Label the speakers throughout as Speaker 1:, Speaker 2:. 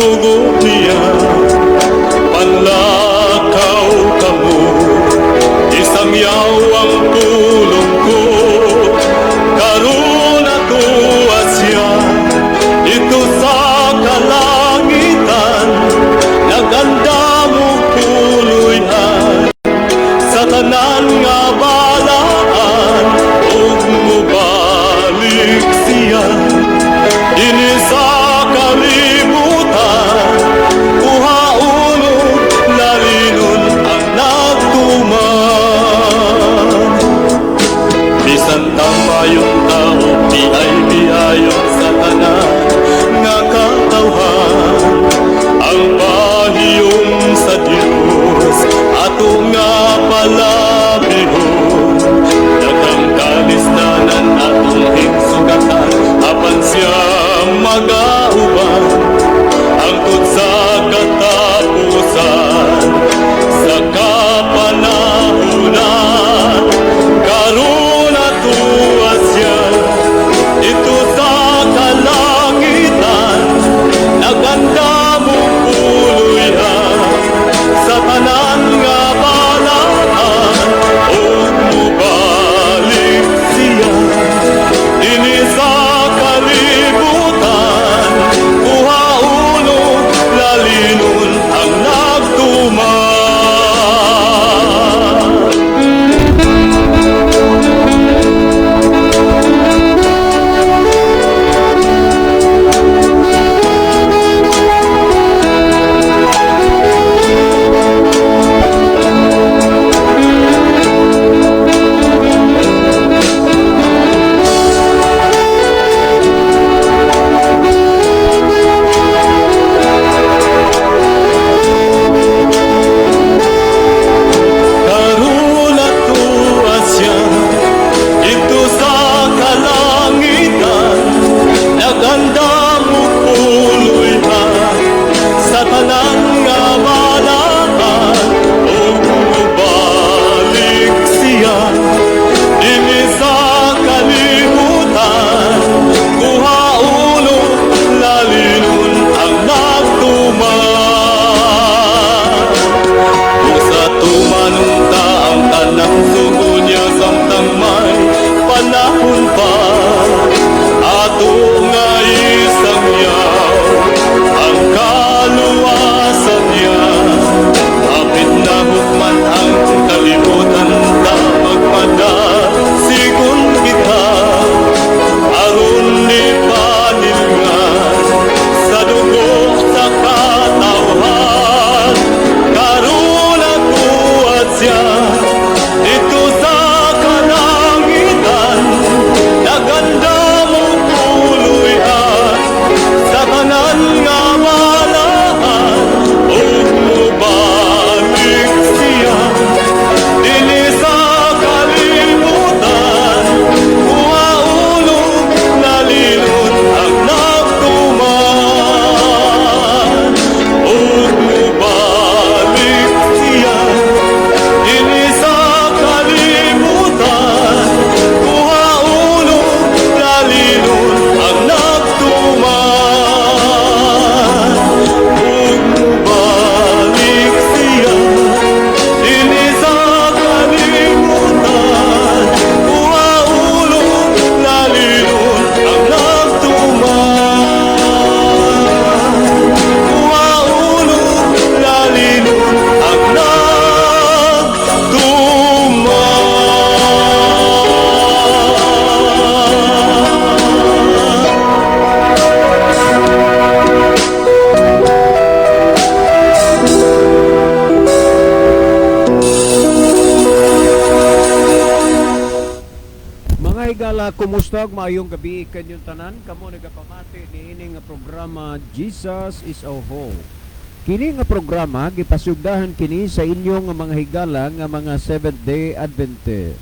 Speaker 1: Sugo niya. Panlakaw kamo, isangyaw ang pulong ko. Karon atoa siya didto sa kalangitan, nag-andam og puloy-an sa tanan nga balaan, ug mubalik siya dinhi sa kalibutan, kuhaon ug lalinon ang nagtuman. Bisan tamayon tao, di ay biayon sa tanan nga katawhan, ang pahiyom sa Dios ato nga palabihon. Daghang kalisdanan atong higsugatan, apan siya magauban hangtod sa katapusan sa kapanahunan. Karon atoa siya didto sa kalangitan, nag-andam og puloy-an sa tanan nga balaan, ug mubalik siya dinhi sa kalibutan, kuhaon ug lalinon ang nagtuman. Karon atoa siya didto sa kalangitan, nag-andam og puloy-an sa tanan nga balaan, ug mubalik siya dinhi sa kalibutan, kuhaon ug lalinon ang nagtuman. Kung sa tumanon ta ang tanang sugo niya samtang may panahon pa, ato nga isangyaw ang kaluwasan niya. Hapit na hukman ang kalibutan ta, magpadasigon kita aron ni panilngan sa dugo sa katawhan. Karon atoa siya didto sa kalangitan, nag-andam og puloy-an sa tanan nga balaan, ug mubalik siya dinhi sa kalibutan, kuhaon ug lalinon ang nagtuman, ug mubalik siya dinhi sa kalibutan, kuhaon ug lalinon ang nagtuman, ug mubalik siya dinhi sa kalibutan, kuhaon ug lalinon ang nagtuman, kuhaon ug lalinon ang nagtuman.
Speaker 2: Mga higala, kumusta ug maayong gabi kanyong tanan? Kamo nagapamati niini nga programa, Jesus is Our Hope. Kini nga programa gipasugdahan kini sa inyong nga mga higala nga mga Seventh Day Adventist.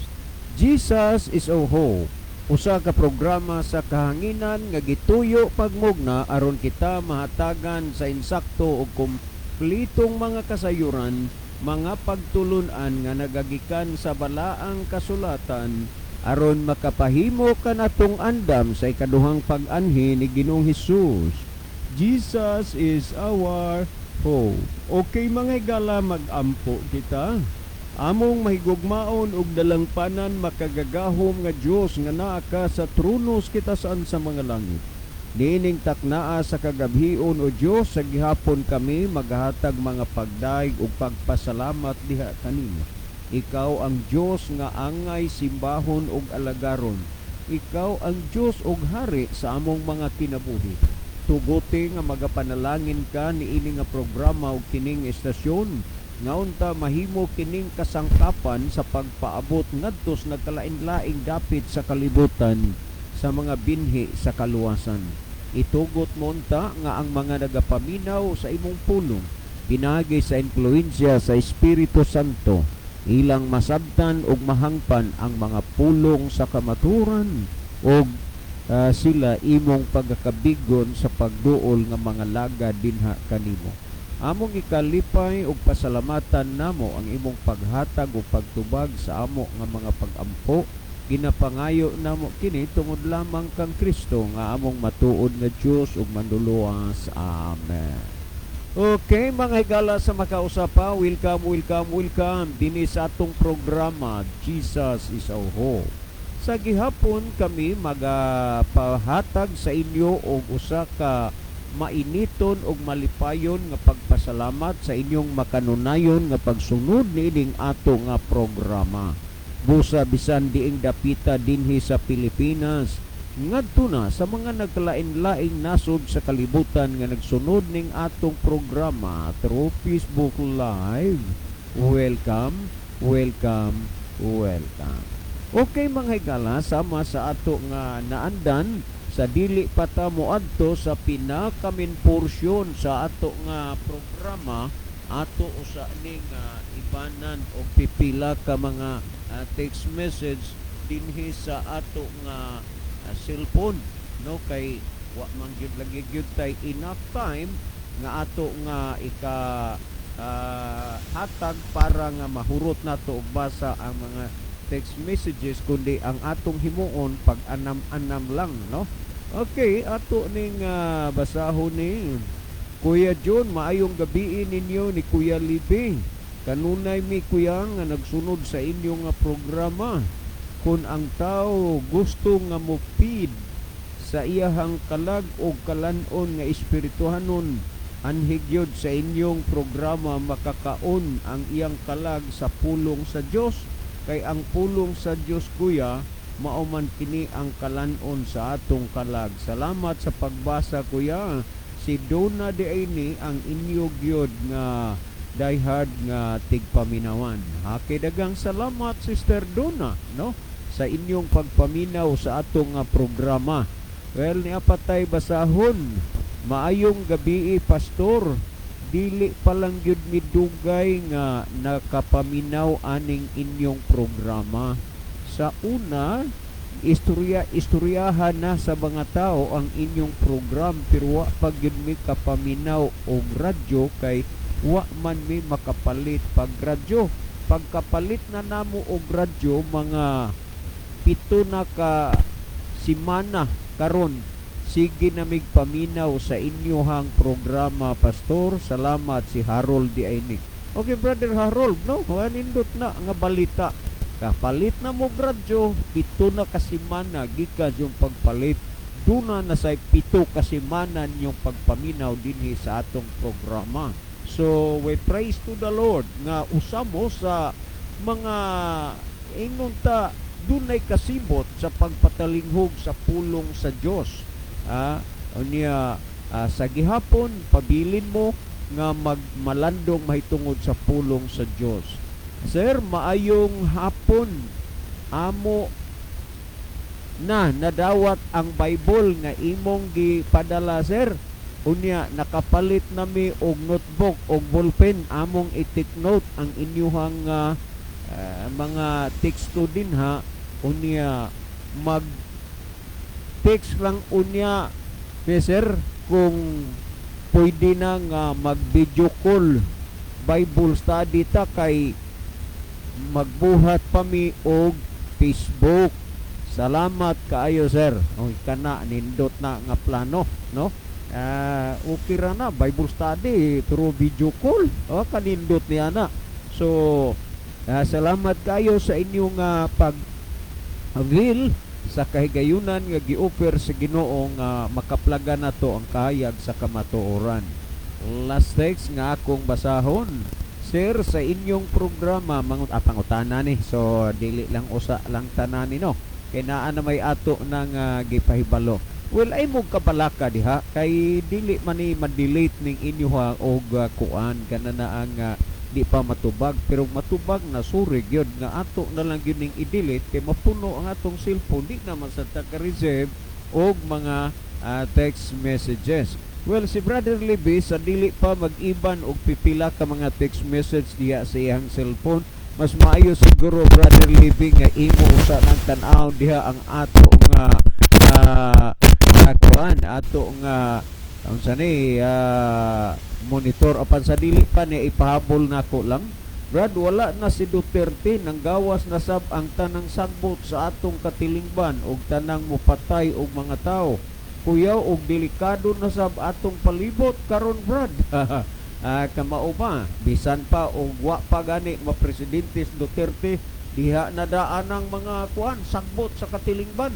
Speaker 2: Jesus is Our Hope. Usa ka programa sa kahanginan nga gituyo pagmugna aron kita mahatagan sa insakto ug kumplitong mga kasayuran, mga pagtulunan nga nagagikan sa balaang kasulatan aron makapahimo kanatong andam sa ikaduhang pag-anhi ni Ginoong Hesus. Jesus is our hope. Okay, mga higala, mag-ampo kita. Among mahigugmaon ug dalangpanan, makagagahom nga Dios nga naa ka sa trono sa kitasan sa mga langit. Niining taknaa sa kagabhion, o Dios, sa gihapon kami maghatag mga pagdayeg ug pagpasalamat diha kanimo. Ikaw ang Dios nga angay simbahon ug alagaron. Ikaw ang Dios ug hari sa among mga kinabuhi. Tuguti nga magapanalangin ka niini nga programa ug kining estasyon nga unta mahimo kining kasangkapan sa pagpaabot ngadto sa nagkalain-laing dapit sa kalibutan sa mga binhi sa kaluwasan. Itugot mo unta nga ang mga nagapaminaw sa imong pulong, pinaagi sa impluensya sa Espiritu Santo, ilang masabtan ug mahangpan ang mga pulong sa kamaturan ug sila imong pagakabigon sa pagduol nga mga laga dinha kanimo. Among ikalipay ug pasalamatan namo ang imong paghatag ug pagtubag sa amo nga mga pag-ampo. Ginapangayo namo kini tungod lamang kang Kristo nga among matuod nga Dios ug Manluluwas. Amen. Okay, mga higala sa makausapa, welcome, welcome, welcome dinhi sa atong programa Jesus is Our Hope. Sa gihapon kami magapahatag sa inyo og usa ka mainiton og malipayon nga pagpasalamat sa inyong makanunayon nga pagsunod niining ato nga programa. Busa bisan diing dapita dinhi sa Pilipinas ngadto na sa mga nagkalain-laing nasod sa kalibutan nga nagsunod ning atong programa through Facebook Live. Welcome, welcome, welcome. Okay, mga higala, sama sa ato nga naandan, sa dili pa ta moadto sa pinaka-main portion sa ato nga programa, ato usa ning ibanan og pipila ka mga text message dinhi sa ato nga cellphone, no, kay wa man gyud lagi gyud tay enough time nga ato nga ika hatag para nga mahurot nato og basa ang mga text messages, kundi ang atong himuon pag anam-anam lang, no. Okay, ato ning basahon ni Kuya John. "Maayong gabii ninyo ni Kuya Libi. Kanunay mi, Kuya, nga nagsunod sa inyo nga programa. Kung ang tao gusto nga mo feed sa iyahang kalag o kalanon nga espirituhanon, anhi gyud sa inyong programa makakaon ang iyang kalag sa pulong sa Dios, kay ang pulong sa Dios, Kuya, mao man kini ang kalanon sa atong kalag. Salamat sa pagbasa, Kuya. Si Donna de ni ang inyo gyud nga diehard nga tigpaminawan." Haki, daghang salamat, Sister Donna, no, sa inyong pagpaminaw sa atong nga programa. Well, naa pa tay basahon. "Maayong gabi, Pastor. Dili pa lang gyud midugay nga nakapaminaw aning inyong programa. Sa una, istorya istoryahan na sa mga tao ang inyong program, pero wa pa gyud mi kapaminaw og radyo kay wa man mi makapalit pag radyo. Pagkapalit na namo og radyo, mga 7 na ka simana karon, sige na mig paminaw sa inyohang programa, Pastor. Salamat, si Harold di Ainik." Okay, Brother Harold, no, nindot na nga balita. Kapalit na mo radyo, 7 na kasimana gikan yung pagpalit. Duna na say 7 kasimana yung pagpaminaw dinhi sa atong programa. So we praise to the Lord nga usa mo sa mga, ingon ta, dunay kasibot sa pagpatalinghog sa pulong sa Dios. Unya sa gihapon pabilin mo nga magmalandong mahitungod sa pulong sa Dios. "Sir, maayong hapon. Amo na nadawat ang Bible nga imong gipadala, sir. Unya nakapalit nami og notebook og ballpen. Among i-take note ang inyuhang mga teksto dinha. Unya mag text lang unya mi, sir, kung pwede na nga mag video call Bible study ta kay magbuhat pa mi og Facebook. Salamat kaayo, sir." Oy, kana nindot na nga plano, no? Okay ra na Bible study through video call. Oh, kanindot niya na. So, salamat kayo sa inyong pag avail sa kahigayunan nga gi-offer sa Ginoo nga makaplaga nato ang kahayag sa kamatuoran. Last text nga akong basahon. Sir, sa inyong programa, mangut pangutana ni. So, dili lang usa lang tanan ni, no? Kay naa na may ato nang gipahibalo. Well, ay mo kabalaka diha kay dili man ni ma-delete ning inyo ha og kuan kana na ang di pa matubag, pero matubag na, suri gyud nga ato na lang gyud ning i-delete kay mapuno ang atong cellphone, di naman sa ta ka-receive og mga text messages. Well, si Brother Libby, sa dili pa mag-iban og pipila ka mga text message diha sa iyang cellphone, mas maayo siguro, Brother Libby, nga imo usa nang tan-aw diha ang ato nga kuan, ato nga unsa ni monitor apan sa dili pa ni ipahabol nako lang. Brad, wala na si Duterte, nanggawas na sab ang tanang sagbot sa atong katilingban og tanang mupatay og mga tao. Kuyaw og delikado na sab atong palibot karon, Brad. Kamao ba, bisan pa og wa pa gani mapresidente si Duterte, diha na daan ang mga kuan, sagbot sa katilingban.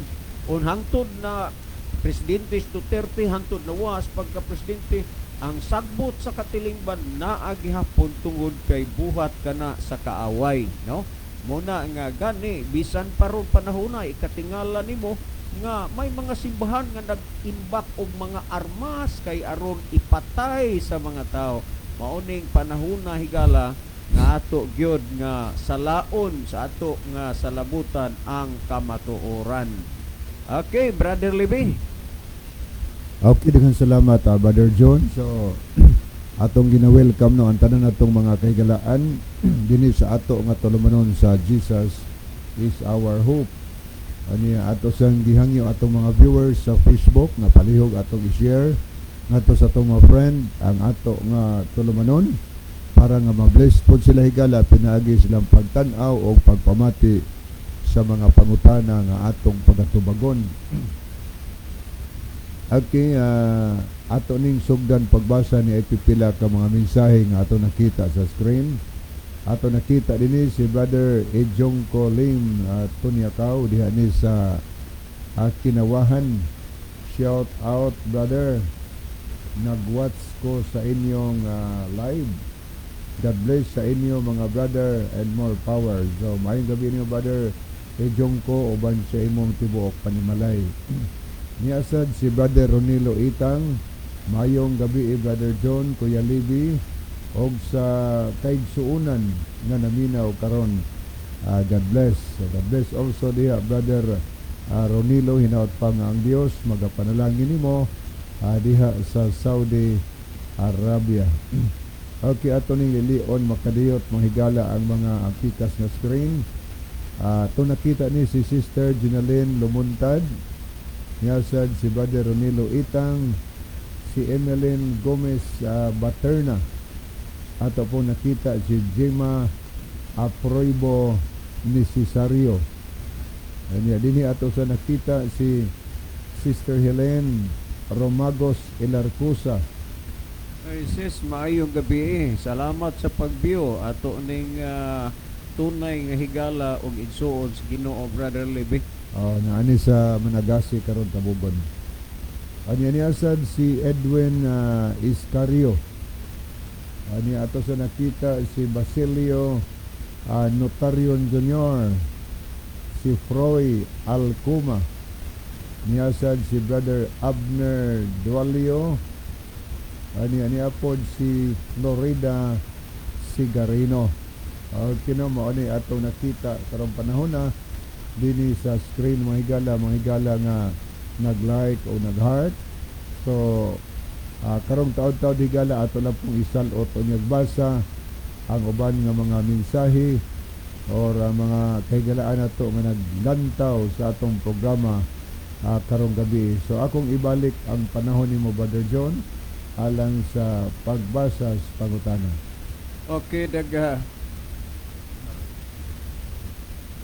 Speaker 2: Un hangtod na presidente si Duterte, hangtod na was pagka presidente, ang sagbot sa katilingban naa gihapon tungod kay buhat kana sa kaaway, no? Muna nga gani bisan pa ron panahona, ikatingala nimo nga may mga simbahan nga nag-imbak og mga armas kay aron ipatay sa mga tao. Mauning panahona, higala, nga ato gyud nga salaon sa ato nga salabutan ang kamatuoran. Okay, Brother Libby.
Speaker 3: Okay, daghang salamat, Brother John. So, atong gina-welcome, no, ang tanan natong mga kahigalaan dinhi sa ato nga tulumanon sa Jesus is Our Hope. Ani ato sang gihangyo atong mga viewers sa Facebook nga palihog atong i-share ngadto sa atong mga friend ang ato nga tulumanon para nga ma-bless pod sila, higala, pinaagi silang pagtan-aw o pagpamati sa mga pangutana nga atong pagatubagon. Okay, ato ning sugdan pagbasa ni ay pipila ka mga mensahe nga ato nakita sa screen. Ato nakita dinhi si Brother Ejong Lim Tunyakaw diha ni sa Kinawahan. Shout out, brother. Nag-watch ko sa inyong live. God bless sa inyo mga brother and more power. So, maayong gabi niyo, Brother Ejong ko, uban sa imong tibuok panimalay. Niasad si Brother Ronilo Itang, maayong gabi, Brother John, Kuya Libby, og sa kaigsuunan nga naminaw karon. God bless. God bless also diha, Brother Ronilo, hinaot pa nga ang Dios magapanalangin nimo diha sa Saudi Arabia. Okay, ato ning lilion makadiyot, mga higala, ang mga pikas nga screen. To nakita ni si Sister Ginalyn Lumuntad, Niyasad si Brother Ronilo Itang, si Emeline Gomez Baterna. Ato po nakita si Gemma Aproibo Necesario. Anya dinhi ato sa nakita si Sister Helen Romagos Elarcusa.
Speaker 2: Ay sis, maayong gabi eh. Salamat sa pag-view ato ning tunay nga higala og igsuon sa Ginoo, Brother Libby.
Speaker 3: Oh, naani sa Managasi karon tabugon. Anya niasad si Edwin Iscario. Ani ato sa nakita si Basilio Notarion Jr., si Froy Alcuma. Niasad si Brother Abner Dualio. Ani ani apod si Florida Sigarino. Okay no, mao ni atong nakita karong panahon na dinhi sa screen, mga higala, mga higala nga nag-like o nag-heart. So, karong taod-taod, higala, ato lang pong isal-ot o basa ang uban nga mga mensahe or ang mga kahigalaan nato nga naglantaw sa atong programa karong gabi. So akong ibalik ang panahon nimo, Brother John, alang sa pagbasa sa pangutana.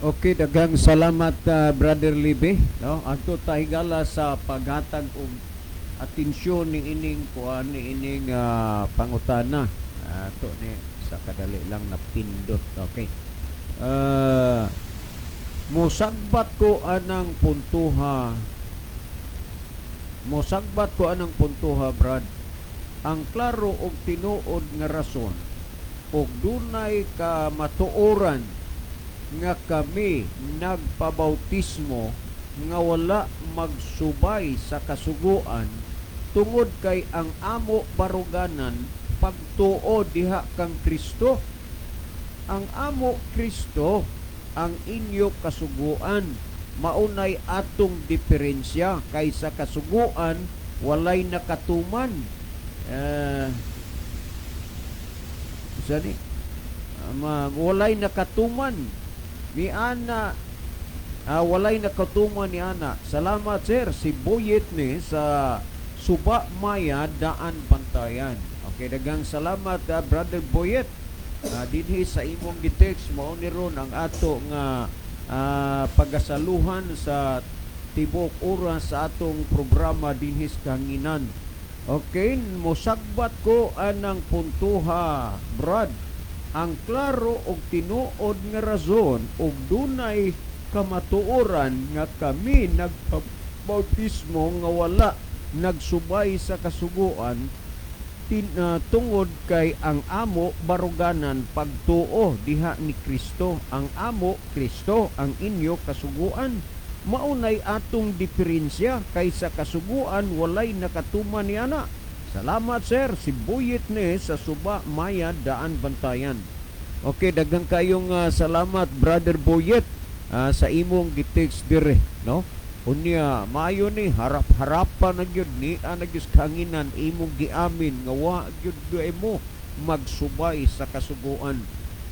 Speaker 2: Okay, daghang salamat, Brother Libby, no? Adto ta, higala, sa paghatag og Atensyon ni ining kuan, ni ining pangutana. Ato ni sa kadali lang na pindot. Okay. Mosagbat ko anang puntuha. Mosagbat ko anang puntuha, Brad. Ang klaro og tinuod nga rason og dunay kamatuoran nga kami nagpabautismo nga wala magsubay sa kasuguan tungod kay ang amo baruganan pagtuo diha kang Kristo. Ang amo Kristo, ang inyo kasuguan. Maunay atong diferensya kay sa kasuguan walay nakatuman. Sani walay nakatuman ni ana, walay nakatuman ni ana. Salamat, sir. Si Boyet ni sa Suba Maya, Daan Bantayan. Okay, daghang salamat, Brother Boyet. Dinhi sa imong gitext, mao ni ron ang ato nga pagasaluhan sa tibok oras sa atong programa dinhi sa kahanginan. Okay, mosagbat ko anang puntuha, Brad. Ang klaro og tinuod nga rason og dunay kamatuoran nga kami nagpabautismo nga wala nagsubay sa kasuguan tungod kay ang amo baruganan pagtuo diha ni Kristo. Ang amo Kristo, ang inyo kasuguan. Maunay atong diferensya kay sa kasuguan walay nakatuman ni ana. Salamat, sir. Si Buyit ni sa Suba Maya, Daan Bantayan. Okay, daghang kayong salamat, Brother Boyet, sa imong gitext dire, no? Unya maayo ni harap-harapan na gyud ni ana gyud kanginan imong giamin nga wa gyud mo magsubay sa kasuguan.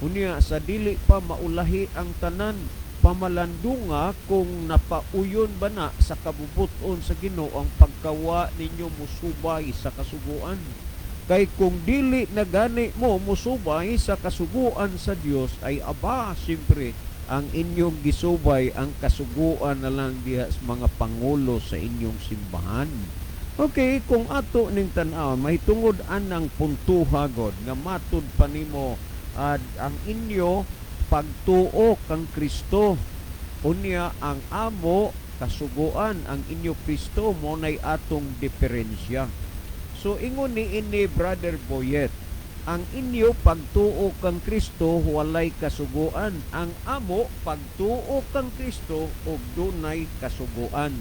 Speaker 2: Unya sa dili pa maulahi ang tanan, pamalandunga kung napauyon ba na sa kabubuton sa Ginoo ang pagkawa ninyo musubay sa kasuguan. Kay kung dili na gani mo musubay sa kasuguan sa Dios ay aba, siyempre ang inyong gisubay ang kasuguan na lang diha sa mga pangulo sa inyong simbahan. Okay, kung ato ning tan-aw, mahitungod anang puntuha god nga matud pa nimo ang inyo pagtuo kang Kristo. Unya ang amo kasuguan, ang inyo Kristo, mo nay atong diferensya. So ingon ni ini Brother Boyet, ang inyo pagtuo kang Kristo walay kasuguan, ang amo pagtuo kang Kristo og dunay kasuguan.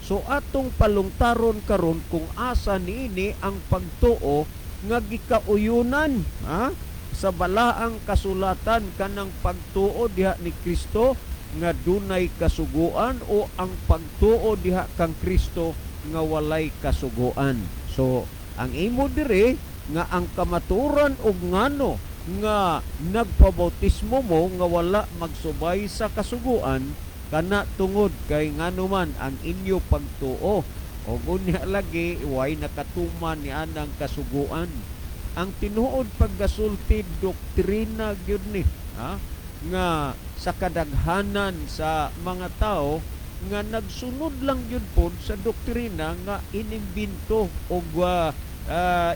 Speaker 2: So atong palungtaron karon kung asa niini ang pagtuo nga gikauyunan, ha? Sa balaang kasulatan kanang pagtuo diha ni Kristo nga dunay kasuguan o ang pagtuo diha kang Kristo nga walay kasuguan. So ang imo dire nga ang kamaturan og ngano nga nagpabautismo mo nga wala magsubay sa kasuguan kana tungod kay ngano man ang inyo pagtuo og unya lagi way nakatuman ni anang kasuguan. Ang tinuod paggasulti doktrina gyud ni, ha? Nga sa kadaghanan sa mga tao nga nagsunod lang gyud pod sa doktrina nga inimbento og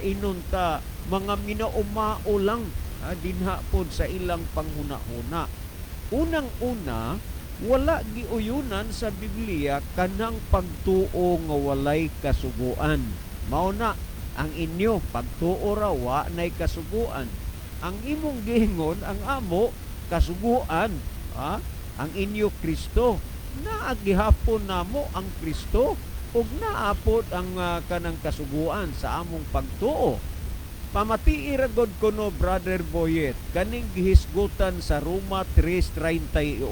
Speaker 2: inunta mga minaumao lang, dinha pod sa ilang panghuna-huna. Unang-una, wala giuyunan sa Biblia kanang pagtuo nga walay kasuguan. Mao na ang inyo pagtuo ra wa nay kasuguan. Ang imong giingon ang amo kasuguan, ha? Ang inyo Kristo. Naa gihapon namo ang Kristo ug naapod ang kanang kasuguan sa among pagtuo. Pamatii ra gud kuno, Brother Boyet, kaning gihisgutan sa Roma 3:31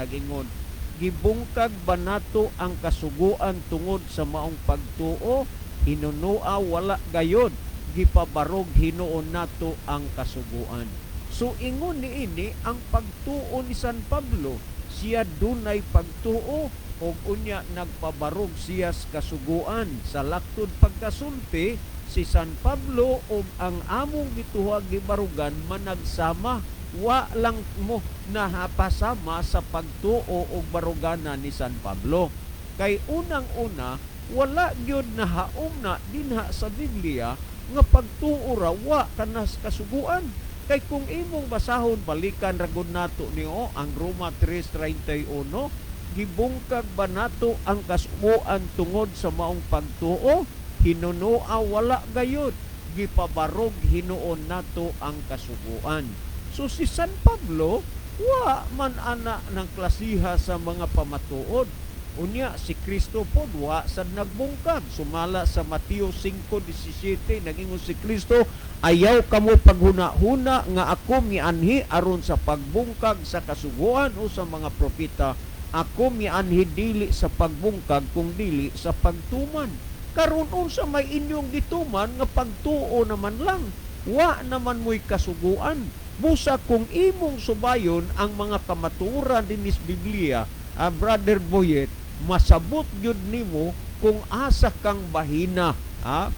Speaker 2: nagingon, gibungkag ba nato ang kasuguan tungod sa maong pagtuo? Hinunua wala gayod, gipabarog hinuon nato ang kasuguan. So ingon niini ang pagtuo ni San Pablo, siya dunay pagtuo og unya nagpabarog siya sa kasuguan. Sa laktod pagkasulti, si San Pablo og ang among gituhag gibarugan managsama, wa lang mo nahapasama sa pagtuo og barugana ni San Pablo. Kay unang-una Wala gyud nahaom na dinha sa Biblia nga pagtuo ra wa kanas kasuguan. Kay kung imong basahon, balikan ra gud nato niyo ang Roma 3:31, gibungkag ba nato ang kasuguan tungod sa maong pagtuo? Hinunoa wala gayud, gipabarog hinuon nato ang kasuguan. So si San Pablo wa man ana ng klasiha sa mga pamatuod. Unya si Kristo pod wa sad nagbungkag. Sumala sa Mateo 5:17, nagingon si Kristo, "Ayaw kamo paghuna-huna nga ako mianhi aron sa pagbungkag sa kasuguan o sa mga propeta. Ako mianhi dili sa pagbungkag kung dili sa pagtuman." Karon, unsa may inyong gituman nga pagtuo naman lang? Wa naman mo'y kasuguan. Busa kung imong subayon ang mga kamatuoran dinis Biblia, Brother Boyet, masabot gyud nimo kung asa kang bahina,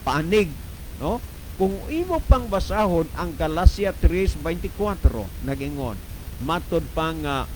Speaker 2: panig, no? Kung imo pang basahon ang Galatia 3:24, nagingon matod pa nga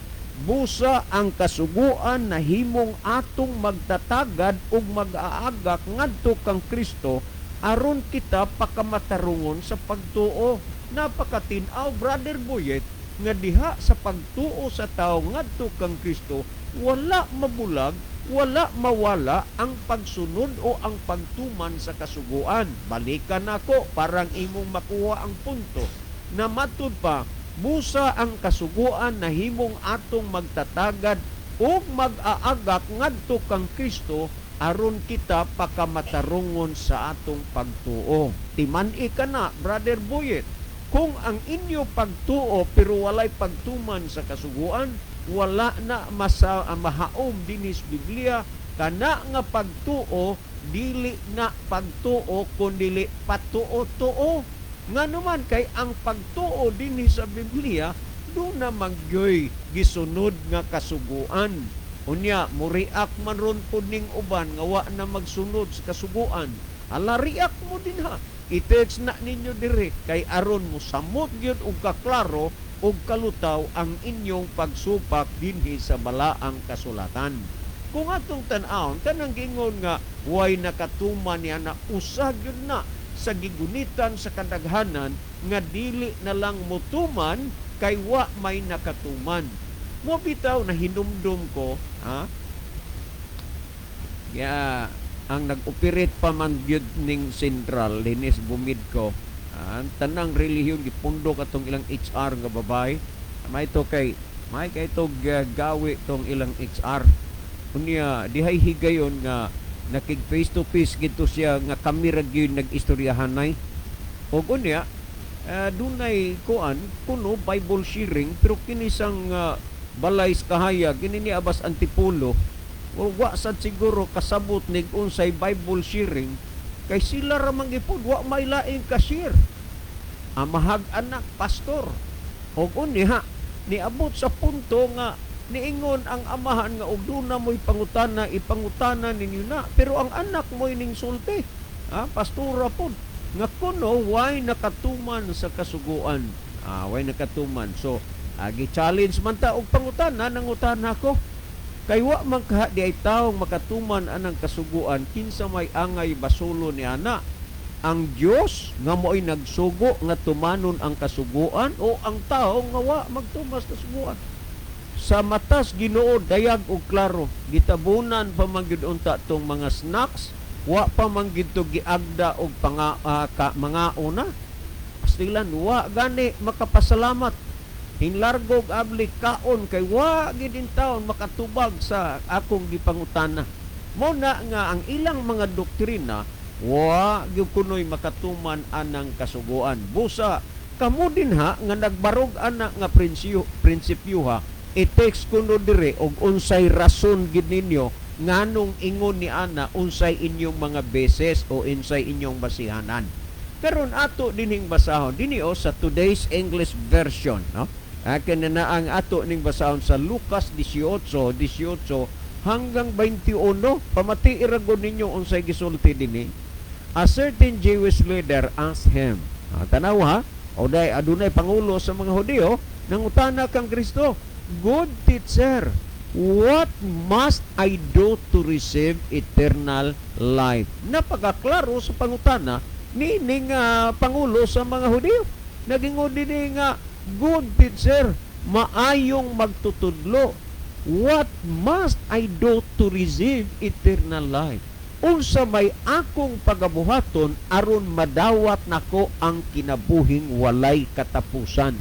Speaker 2: busa ang kasuguan nahimong atong magtatagad ug mag-aagak ngadto kang Kristo aron kita pakamatarungon sa pagtuo. Napakatin-aw, Brother Boyet, nga diha sa pagtuo sa tao ngadto kang Kristo wala mabulag, wala mawala ang pagsunod o ang pagtuman sa kasuguan. Balikan nako parang imong makuha ang punto. Na matud pa, busa ang kasuguan nahimong atong magtatagad ug mag-aagak ngadto kang Kristo aron kita pakamatarungon sa atong pagtuo. Timan-i ka na, Brother Boyet. Kung ang inyo pagtuo pero walay pagtuman sa kasuguan, wala na masa mahaom dinis Biblia kana nga pagtuo, dili na pagtuo kundili patuo-tuo. Nga naman kay ang pagtuo dinhi sa Biblia do na magyoy gisunod nga kasuguan. Unya muriak man ron pud ning uban nga wa na magsunod sa kasuguan. Hala, react mo din ha. I-text na ninyo dire kay aron mo samot gyud og kaklaro og kalutaw ang inyong pagsupak dinhi sa balaang kasulatan. Kung atong tan-awon kanang gingon nga way nakatuman niya na usa gyud na sa gigunitan sa kadaghanan nga dili na lang mutuman kay wa may nakatuman. Mo bitaw na hinumdum ko, ha? Ya, ang nag-operate pa man gyud ning Central dinis bumid ko. Ang tanang relihiyon gipundo katong ilang HR nga babae. May to kay may kay to gawi tong ilang HR. Unya dihay higayon nga nakig face to face gito siya nga kami ra gyud nag-istoryahanay. Og unya dunay kuan kuno Bible sharing, pero kini sang balay sa kahayag kini ni Abbas Antipolo, wa sad siguro kasabot nig unsay Bible sharing kay sila ra man gipud, wa may laing ka-share. Amahag anak pastor. Og unya niabot sa punto nga niingon ang amahan nga og duna mo'y pangutana, ipangutana ninyo na, pero ang anak mo'y ning sulti, ha, pastora pod, nga kuno way nakatuman sa kasuguan, way nakatuman. So gi-challenge man ta og pangutana, nangutana ko kay wa man kaha di ay taong makatuman anang kasuguan, kinsa may angay basulo ni ana? Ang Dios nga mo'y nagsugo nga tumanon ang kasuguan o ang tao nga wa magtumas kasuguan? Sa matas Ginoo dayag og klaro. Gitabunan pa man gyud unta tong mga snacks, wa pa man gyud to giagda og panga, ka, mga una. Pastilan wa gani makapasalamat. Hinlargog abli kaon kay wa gid taon makatubag sa akong gipangutana. Mo na nga ang ilang mga doktrina wa gyud kunoy makatuman anang kasuguan. Busa kamo dinha nga nagbarog ana nga prinsipyo ha, i-text kuno dire og unsay rason gid ninyo nganong ingon ni ana, unsay inyong mga beses o unsay inyong basihanan. Karon ato dinhing basahon dinhi o sa Today's English Version, no? Akin na ang ato ning basahon sa Lucas 18, 18 hanggang 21. Pamati iragon ninyo unsay gisulti dinhi. A certain Jewish leader asked him. Tanaw ha, o day adunay pangulo sa mga Hudiyo nangutana kang Kristo, "Good teacher, What must I do to receive eternal life? Napakaklaro sa pangutana ni ning pangulo sa mga Hudiyo. Nagingon dinhi nga, "Good teacher," maayong magtutudlo. "What must I do to receive eternal life?" Unsa may akong pagabuhaton aron madawat nako ang kinabuhing walay katapusan?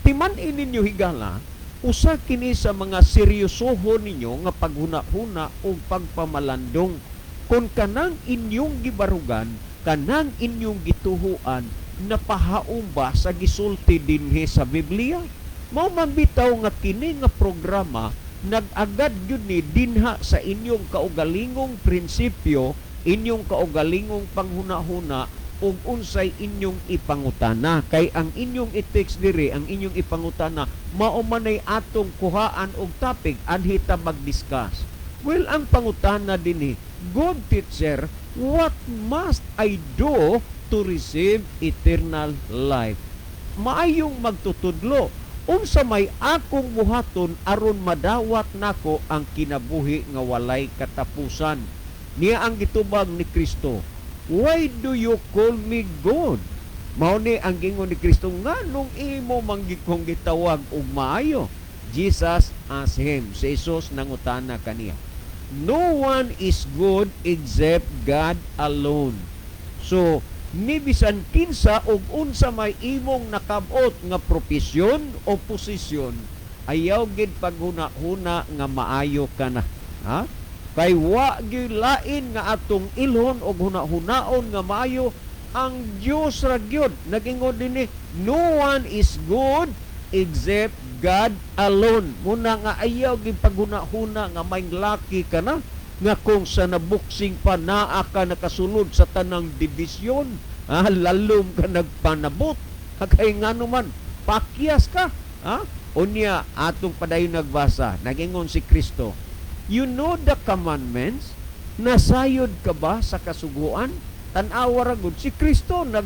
Speaker 2: Timan-i ninyo, higala, usa kini sa mga seryosohon ninyo nga paghuna-huna o pagpamalandong. Kung kanang inyong gibarugan, kanang inyong gituhuan, napahaom ba sa gisulti dinhi sa Biblia? Mao man bitaw nga kini nga programa nag-agad gyud ni dinha sa inyong kaugalingong prinsipyo, inyong kaugalingong panghuna-huna ug unsay inyong ipangutana, kay ang inyong i-text diri, ang inyong ipangutana, mao man ay atong kuhaan og topic anhi ta mag-discuss. Well, ang pangutana dinhi, "Good teacher, what must I do to receive eternal life?" Maayong magtutudlo, unsa may akong buhaton aron madawat nako ang kinabuhi nga walay katapusan? Niya ang gitubag ni Kristo, "Why do you call me good?" Mao ni ang gingon ni Kristo, "Nganong imo man kong gitawag og maayo?" Jesus asked him. Si Jesus nangutana kaniya. "No one is good except God alone." So, ni bisan kinsa og unsa may imong nakabot nga propesyon o posisyon, ayaw gid paghuna-huna nga maayo ka na. Ha? Kay wa gyud lain nga atong ilhon og huna-hunaon nga maayo, ang Dios ra gyud. Nagingon dinhi, "No one is good except God alone." Muna nga ayaw gid paghuna-huna nga may lucky ka na, nga kung sa naboxing pa naa ka nakasulod sa tanang division, lalom ka nagpanabot. Kay ngano man pakyas ka, ha? Unya atong padayon nagbasa, nagingon si Kristo, "You know the commandments." Nasayod ka ba sa kasuguan? Tan-awa ra gud si Kristo nag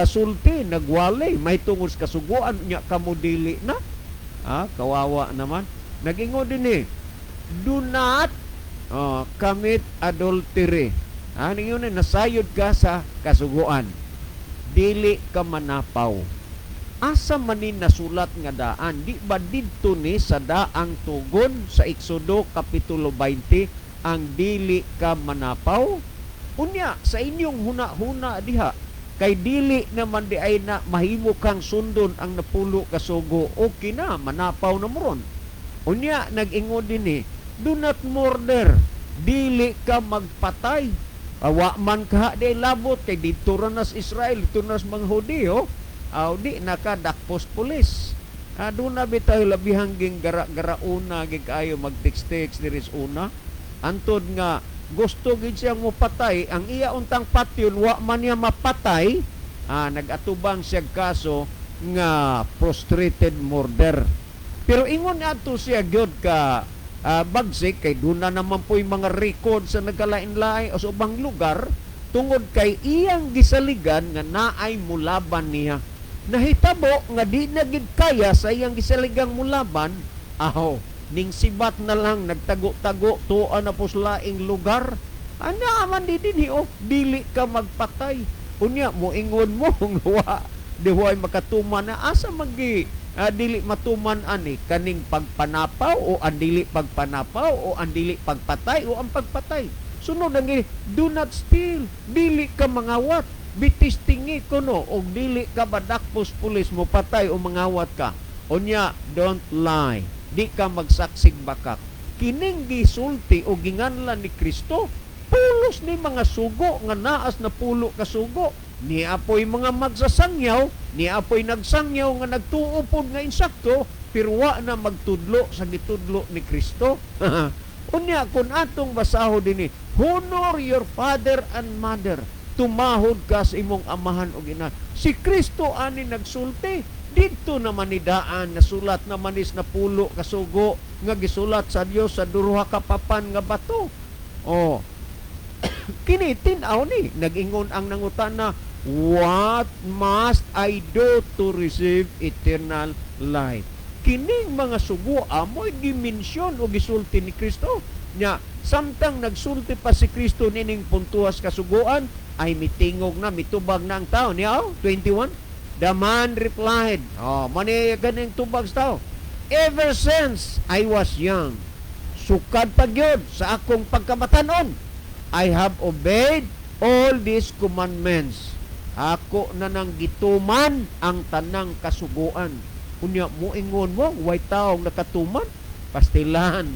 Speaker 2: sulti, nagwalay may tungod sa kasuguan, nya kamo dili na. Ah, kawawa naman. Nagingon din eh, "Do not commit adultery." Ah, ningon na nasayod ka sa kasuguan. Dili ka manapaw. Asa man ni nasulat nga daan? Di ba didto ni sa daang tugon sa Exodo kapitulo 20 ang dili ka manapaw? Unya sa inyong huna-huna diha, kay dili naman di ay na mahimo kang sundon ang napulo ka sugo, okay na manapaw na mo ron. Unya nag-ingon din eh, "Do not murder." Dili ka magpatay. Awa man ka di labot kay didto ra nas Israel, didto nas mga Hudiyo. Aw, di nakadakpos pulis. Ah, doon na bitaw labihang ging gara-gara una gig kayo mag-text-text diri sa una. Antod nga gusto gid siyang mopatay, ang iya untang patyon wa man niya mapatay, nag-atubang siya kaso nga frustrated murder. Pero ingon adto siya gyud ka bagsik kay doon na naman po'y mga record sa nagkalain-lain o sa ubang lugar tungod kay iyang gisaligan nga naay mulaban niya. Nahitabo nga di na gid kaya sa iyang gisaligang mulaban, aho, ning sibat na lang, nagtago-tago tuwa na po sa laing lugar. Ana man di dinhi oh, dili ka magpatay. Unya moingon mo nga wa di way makatuman na, asa magi dili matuman ani, kaning pagpanapaw o ang dili pagpanapaw o ang dili pagpatay o ang pagpatay? Sunod ang gini, "Do not steal." Dili ka mangawat. Bitis tingi kuno og dili ka badakpos pulis mo patay o mangawat ka. Unya, "Don't lie." Di ka magsaksig bakak. Kining gisulti o ginganlan ni Kristo, pulos ni mga sugo nga naas na pulo ka sugo. Ni apoy mga magsasangyaw, ni apoy nagsangyaw nga nagtuo pod nga insakto, pero wa na magtudlo sa gitudlo ni Kristo. Unya kung atong basaho dinhi, "Honor your father and mother." Tumahod ka sa imong amahan o ina. Si Kristo ani nagsulti. Didto naman ni daan nasulat naman is na pulo kasugo nga gisulat sa Dios sa duha ka papan nga bato. Oh. Kini tin-aw ni nag-ingon ang nangutana, "What must I do to receive eternal life?" Kining mga sugo mo'y gi-mention o gisulti ni Kristo. Nya samtang nagsulti pa si Kristo nining puntuas kasuguan, ay mitingog na, mitubag na ang tao. Niya, oh, 21. The man replied, oh, mani ganing tubag sa tao. "Ever since I was young," sukad pa gyud sa akong pagkamatanon, "I have obeyed all these commandments." Ako na nang gituman ang tanang kasuguan. Unya moingon mo, way taong nakatuman? Pastilan.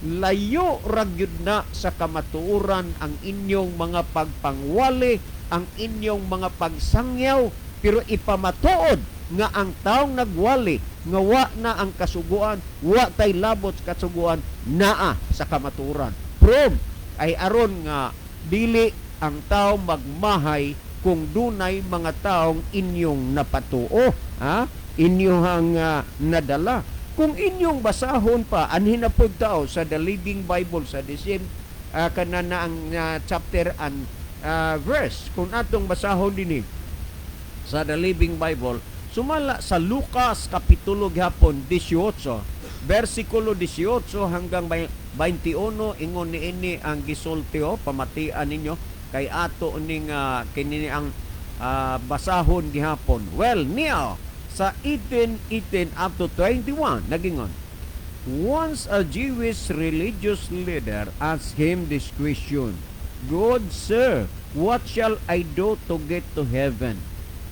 Speaker 2: Layo ra gyud na sa kamatuoran ang inyong mga pagpangwali, ang inyong mga pagsangyaw, pero ipamatuod nga ang taong nagwali nga wa na ang kasuguan, wa tay labot sa kasuguan, naa sa kamatuoran. Proof ay aron nga dili ang tao magmahay kung dunay mga taong inyong napatuo, ha? Inyong nadala. Kung inyong basahon pa, anhin na pod tao sa The Living Bible, sa the same kanana ang chapter and verse. Kung atong basahon dinhi sa The Living Bible, sumala sa Lucas Kapitulo gihapon 18, versikulo 18 hanggang 21, ingon niini ang gisulti o pamatian ninyo kay ato ning kini ang basahon gihapon. Well, niya sa 18:18 up to 21, nagingon, "Once a Jewish religious leader asked him this question, 'Good sir, what shall I do to get to heaven?'"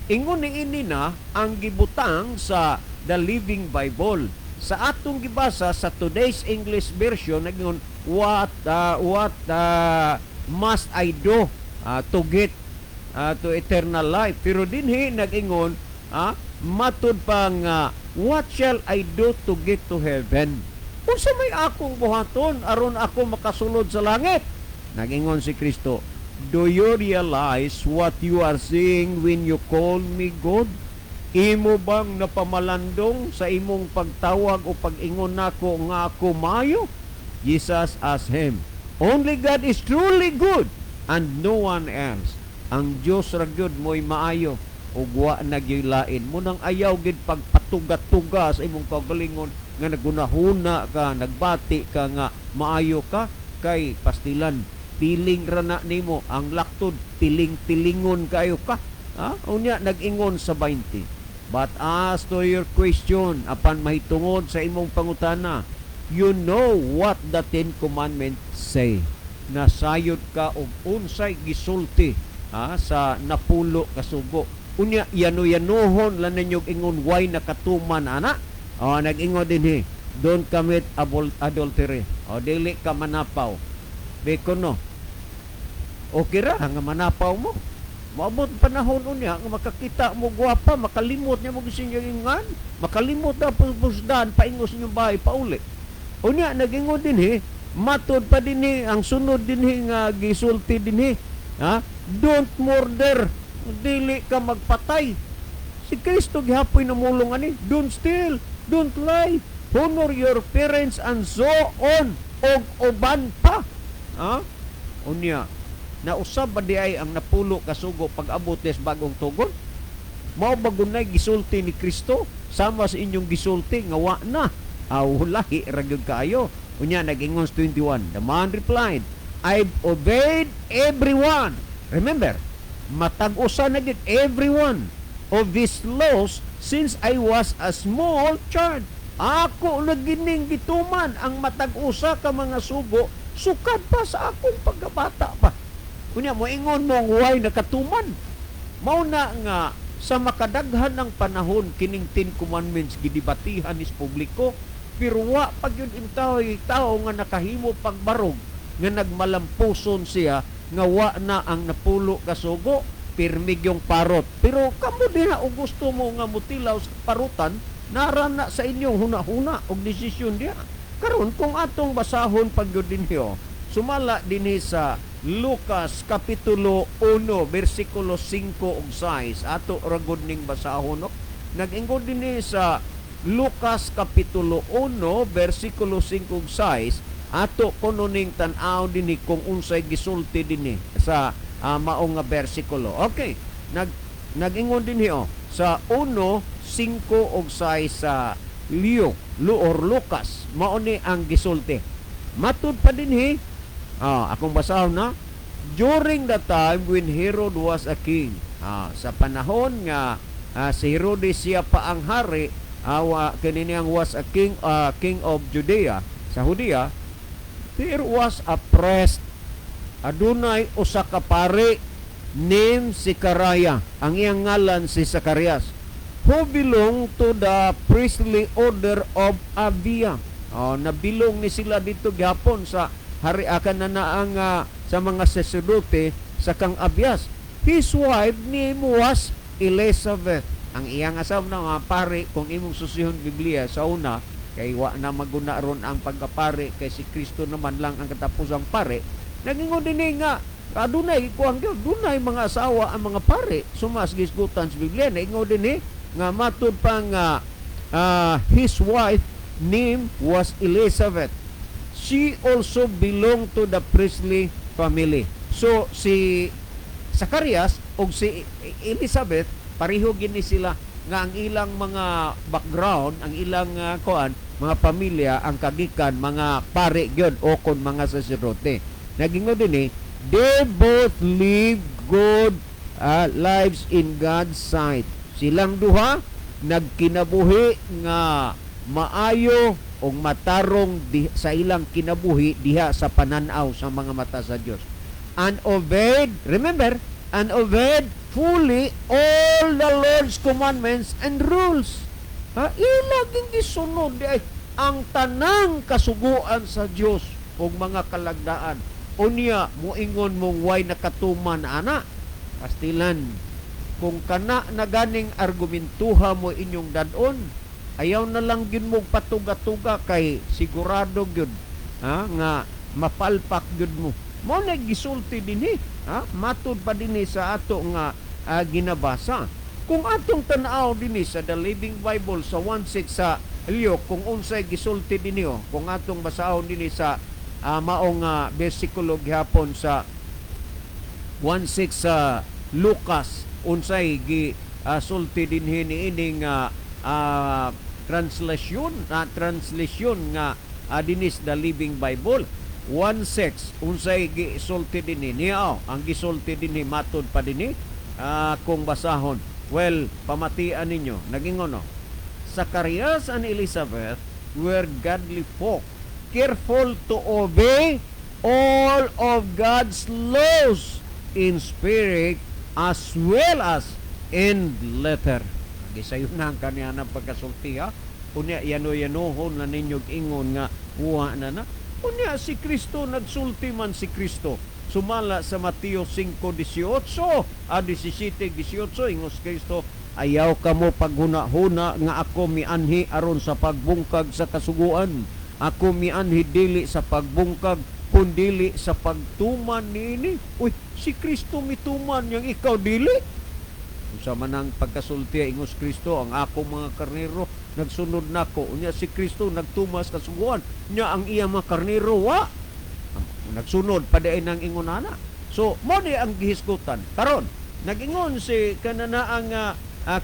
Speaker 2: Ingon ni ini na ang gibutang sa The Living Bible. Sa atong gibasa sa Today's English Version, nagingon, What must I do to get to eternal life?" Pero dinhi nag-ingon, matud pa nga, "What shall I do to get to heaven?" Unsa may akong buhaton aron ako makasulod sa langit? Nag-ingon si Kristo, "Do you realize what you are saying when you call me good? Imo bang napamalandong sa imong pagtawag o pag-ingon nako nga ako maayo?" Jesus asked him, "Only God is truly good and no one else." Ang Dios ra gyud mo'y maayo ug wa na gyud lain. Mao nang ayaw gid pagpatuga-tuga sa imong kaugalingon nga nagunahuna ka, nagbati ka nga maayo ka, kay pastilan piling ra na nimo ang laktod, piling-pilingon kayo ka. Ha? Unya nag-ingon sa 20. "But as to your question," apan mahitungod sa imong pangutana, "you know what the Ten Commandments say." Nasayod ka og unsay gisulti, ha, sa napulo kasugo. Unya yano-yanohon lang ninyo ingon way nakatuman ana. O nag-ingon dinhi, "Don't commit adultery." O dili ka manapaw. Beko no. Okay ra nga manapaw mo. Maabot panahon unya nga makakita mo gwapa, makalimot niya mo gisin ingan, makalimot na pusdan paingos inyong bahay pauli. Unya nagingon dinhi, matod pa dinhi ang sunod dinhi nga gisulti dinhi, ha? "Don't murder." Dili ka magpatay. Si Kristo gihapoy namulong ani, "Don't steal, don't lie, honor your parents," and so on, og uban pa. Ha? Unya, nausab ba di ay ang napulo kasugo pag-abot des bagong tugon? Mao ba gunay gisulti ni Kristo sama sa inyong gisulti nga wa na? Aw, lahi ra gyud kaayo. Unya nag-ingon sa 21. The man replied, "I've obeyed everyone." Remember, matag usa na gyud, "everyone of these laws since I was a small child." Ako na gining gituman ang matag usa ka mga sugo sukad pa sa akong pagkabata pa. Unya moingon mo way nakatuman? Mao na nga sa makadaghan ng panahon kining Ten Commandments gidibatihan is publiko, pero wa pa gyud intaway tao nga nakahimo pagbarog nga nagmalampuson siya nga wa na ang napulo ka sugo. Pirmi yung parot, pero kamo diha og gusto mo nga mutilaw sa parutan, nara na sa inyong huna-huna og desisyon diha. Karon kung atong basahon pag gyud dinhi, sumala dinhi sa Lucas Kapitulo 1 bersikulo 5 ug 6, ato ra gud ning basahon, no? Nag-ingon dinhi sa Lucas Kapitulo 1 bersikulo 5 ug 6. Ato kuno ning tan-aw dinhi kung unsay gisulti dinhi sa mao nga bersikulo. Okay, nag-ingon dinhi oh sa 1:5 ug 6 sa Leo, Lu or Lucas, mao ni ang gisulti. Matud pa dinhi, akong basahon na, during the time when Herod was a king. Sa panahon nga si Herodes siya pa ang hari, kini niyang was a king, king of Judea, sa Judea, there was a priest, adunay usa ka pari named Zechariah. Ang iyang ngalan si Zacarias, who belong to the priestly order of Abia. Oh, nabilong ni sila dito gihapon sa hari akan na naang sa mga saserdote sa kang Abias. His wife name was Elizabeth. Ang iyang asawa na mga pare, kung imong susihon Biblia sa una, kay wa na maguna ron ang pagkapare, kay si Kristo naman lang ang katapusang pare. Nagingon din nga adunay kuang gyud, dunay mga asawa ang mga pare sumas gisgutan sa Biblia. Naingon din nga matud pa nga his wife name was Elizabeth. She also belonged to the priestly family. So si Zacarias ug si Elizabeth, pareho gini sila nga ang ilang mga background, ang ilang kuan, mga pamilya, ang kagikan mga pare gyud o kon mga saserdote. Nagingon din eh, they both live good lives in God's sight. Silang duha nagkinabuhi nga maayo o matarong sa ilang kinabuhi diha sa pananaw sa mga mata sa Dios. And obeyed, remember, and obeyed fully all the Lord's commandments and rules. Ha, ilang gisunod di ay ang tanang kasuguan sa Dios ug mga kalagdaan. Unya moingon mong way nakatuman ana. Pastilan, kung kana na ganing argumentuha mo inyong dadon, ayaw na lang gyud mo patuga-tuga kay sigurado gyud, ha, nga mapalpak gyud mo. Mo na gisulti dinhi, ha, matud pa dinhi sa ato nga ginabasa. Kung atong tan-aw dinhi sa The Living Bible sa 1:6 sa Luke, kung unsay gisulti dinhi, oh, kung atong basahon dinhi sa maong bersikulo gihapon sa 1:6 sa Lucas, unsay gi sulti dinhi niining translation nga dinis The Living Bible 1:6, unsay gisulti dinhi niya, oh, ang gisulti dinhi matud pa dinhi kung basahon, well, pamatian ninyo, nagingon, no, Zacarias and Elizabeth were godly folk, careful to obey all of God's laws in spirit as well as in letter. Gisayo na ang kaniya ng pagkasulti, ha. Unya yano-yanohon na ninyo ingon nga uwa na na. Unya si Kristo, nagsulti man si Kristo. Sumala sa Mateo 5:18 a 17:18, ingos Kristo, "Ayaw kamo paghuna-huna nga ako mianhi aron sa pagbungkag sa kasuguan. Ako mianhi dili sa pagbungkag kundili sa pagtuman niini." Uy, si Kristo mituman, yang ikaw dili. Unsa man ang pagkasulti, ingos Kristo, "Ang akong mga karnero nagsunod nako." Unya si Kristo nagtumas kasuguan, nya ang iya mga karnero wa nagsunod padayon ang ingon ana. So mo ni ang gihisgutan. Karon nagingon si kananaang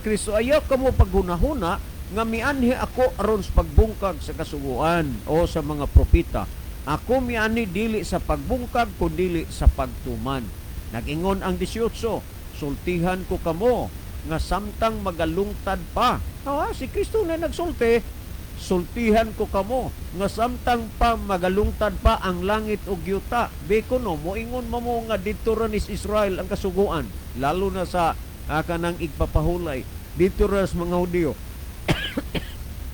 Speaker 2: Kristo, "Ayaw kamo paghunahuna nga mianhi ako aron sa pagbungkag sa kasuguan o sa mga propeta. Ako mianhi dili sa pagbungkag kundili sa pagtuman." Nagingon ang 18, "Sultihan ko kamo nga samtang magalungtad pa." Si Kristo na nagsulti, "Sultihan ko kamo nga samtang pa magalungtad pa ang langit ug yuta." Beko no, moingon mo nga didto ra ni Israel ang kasuguan, lalo na sa kanang igpapahulay dito ra sa mga Hudiyo.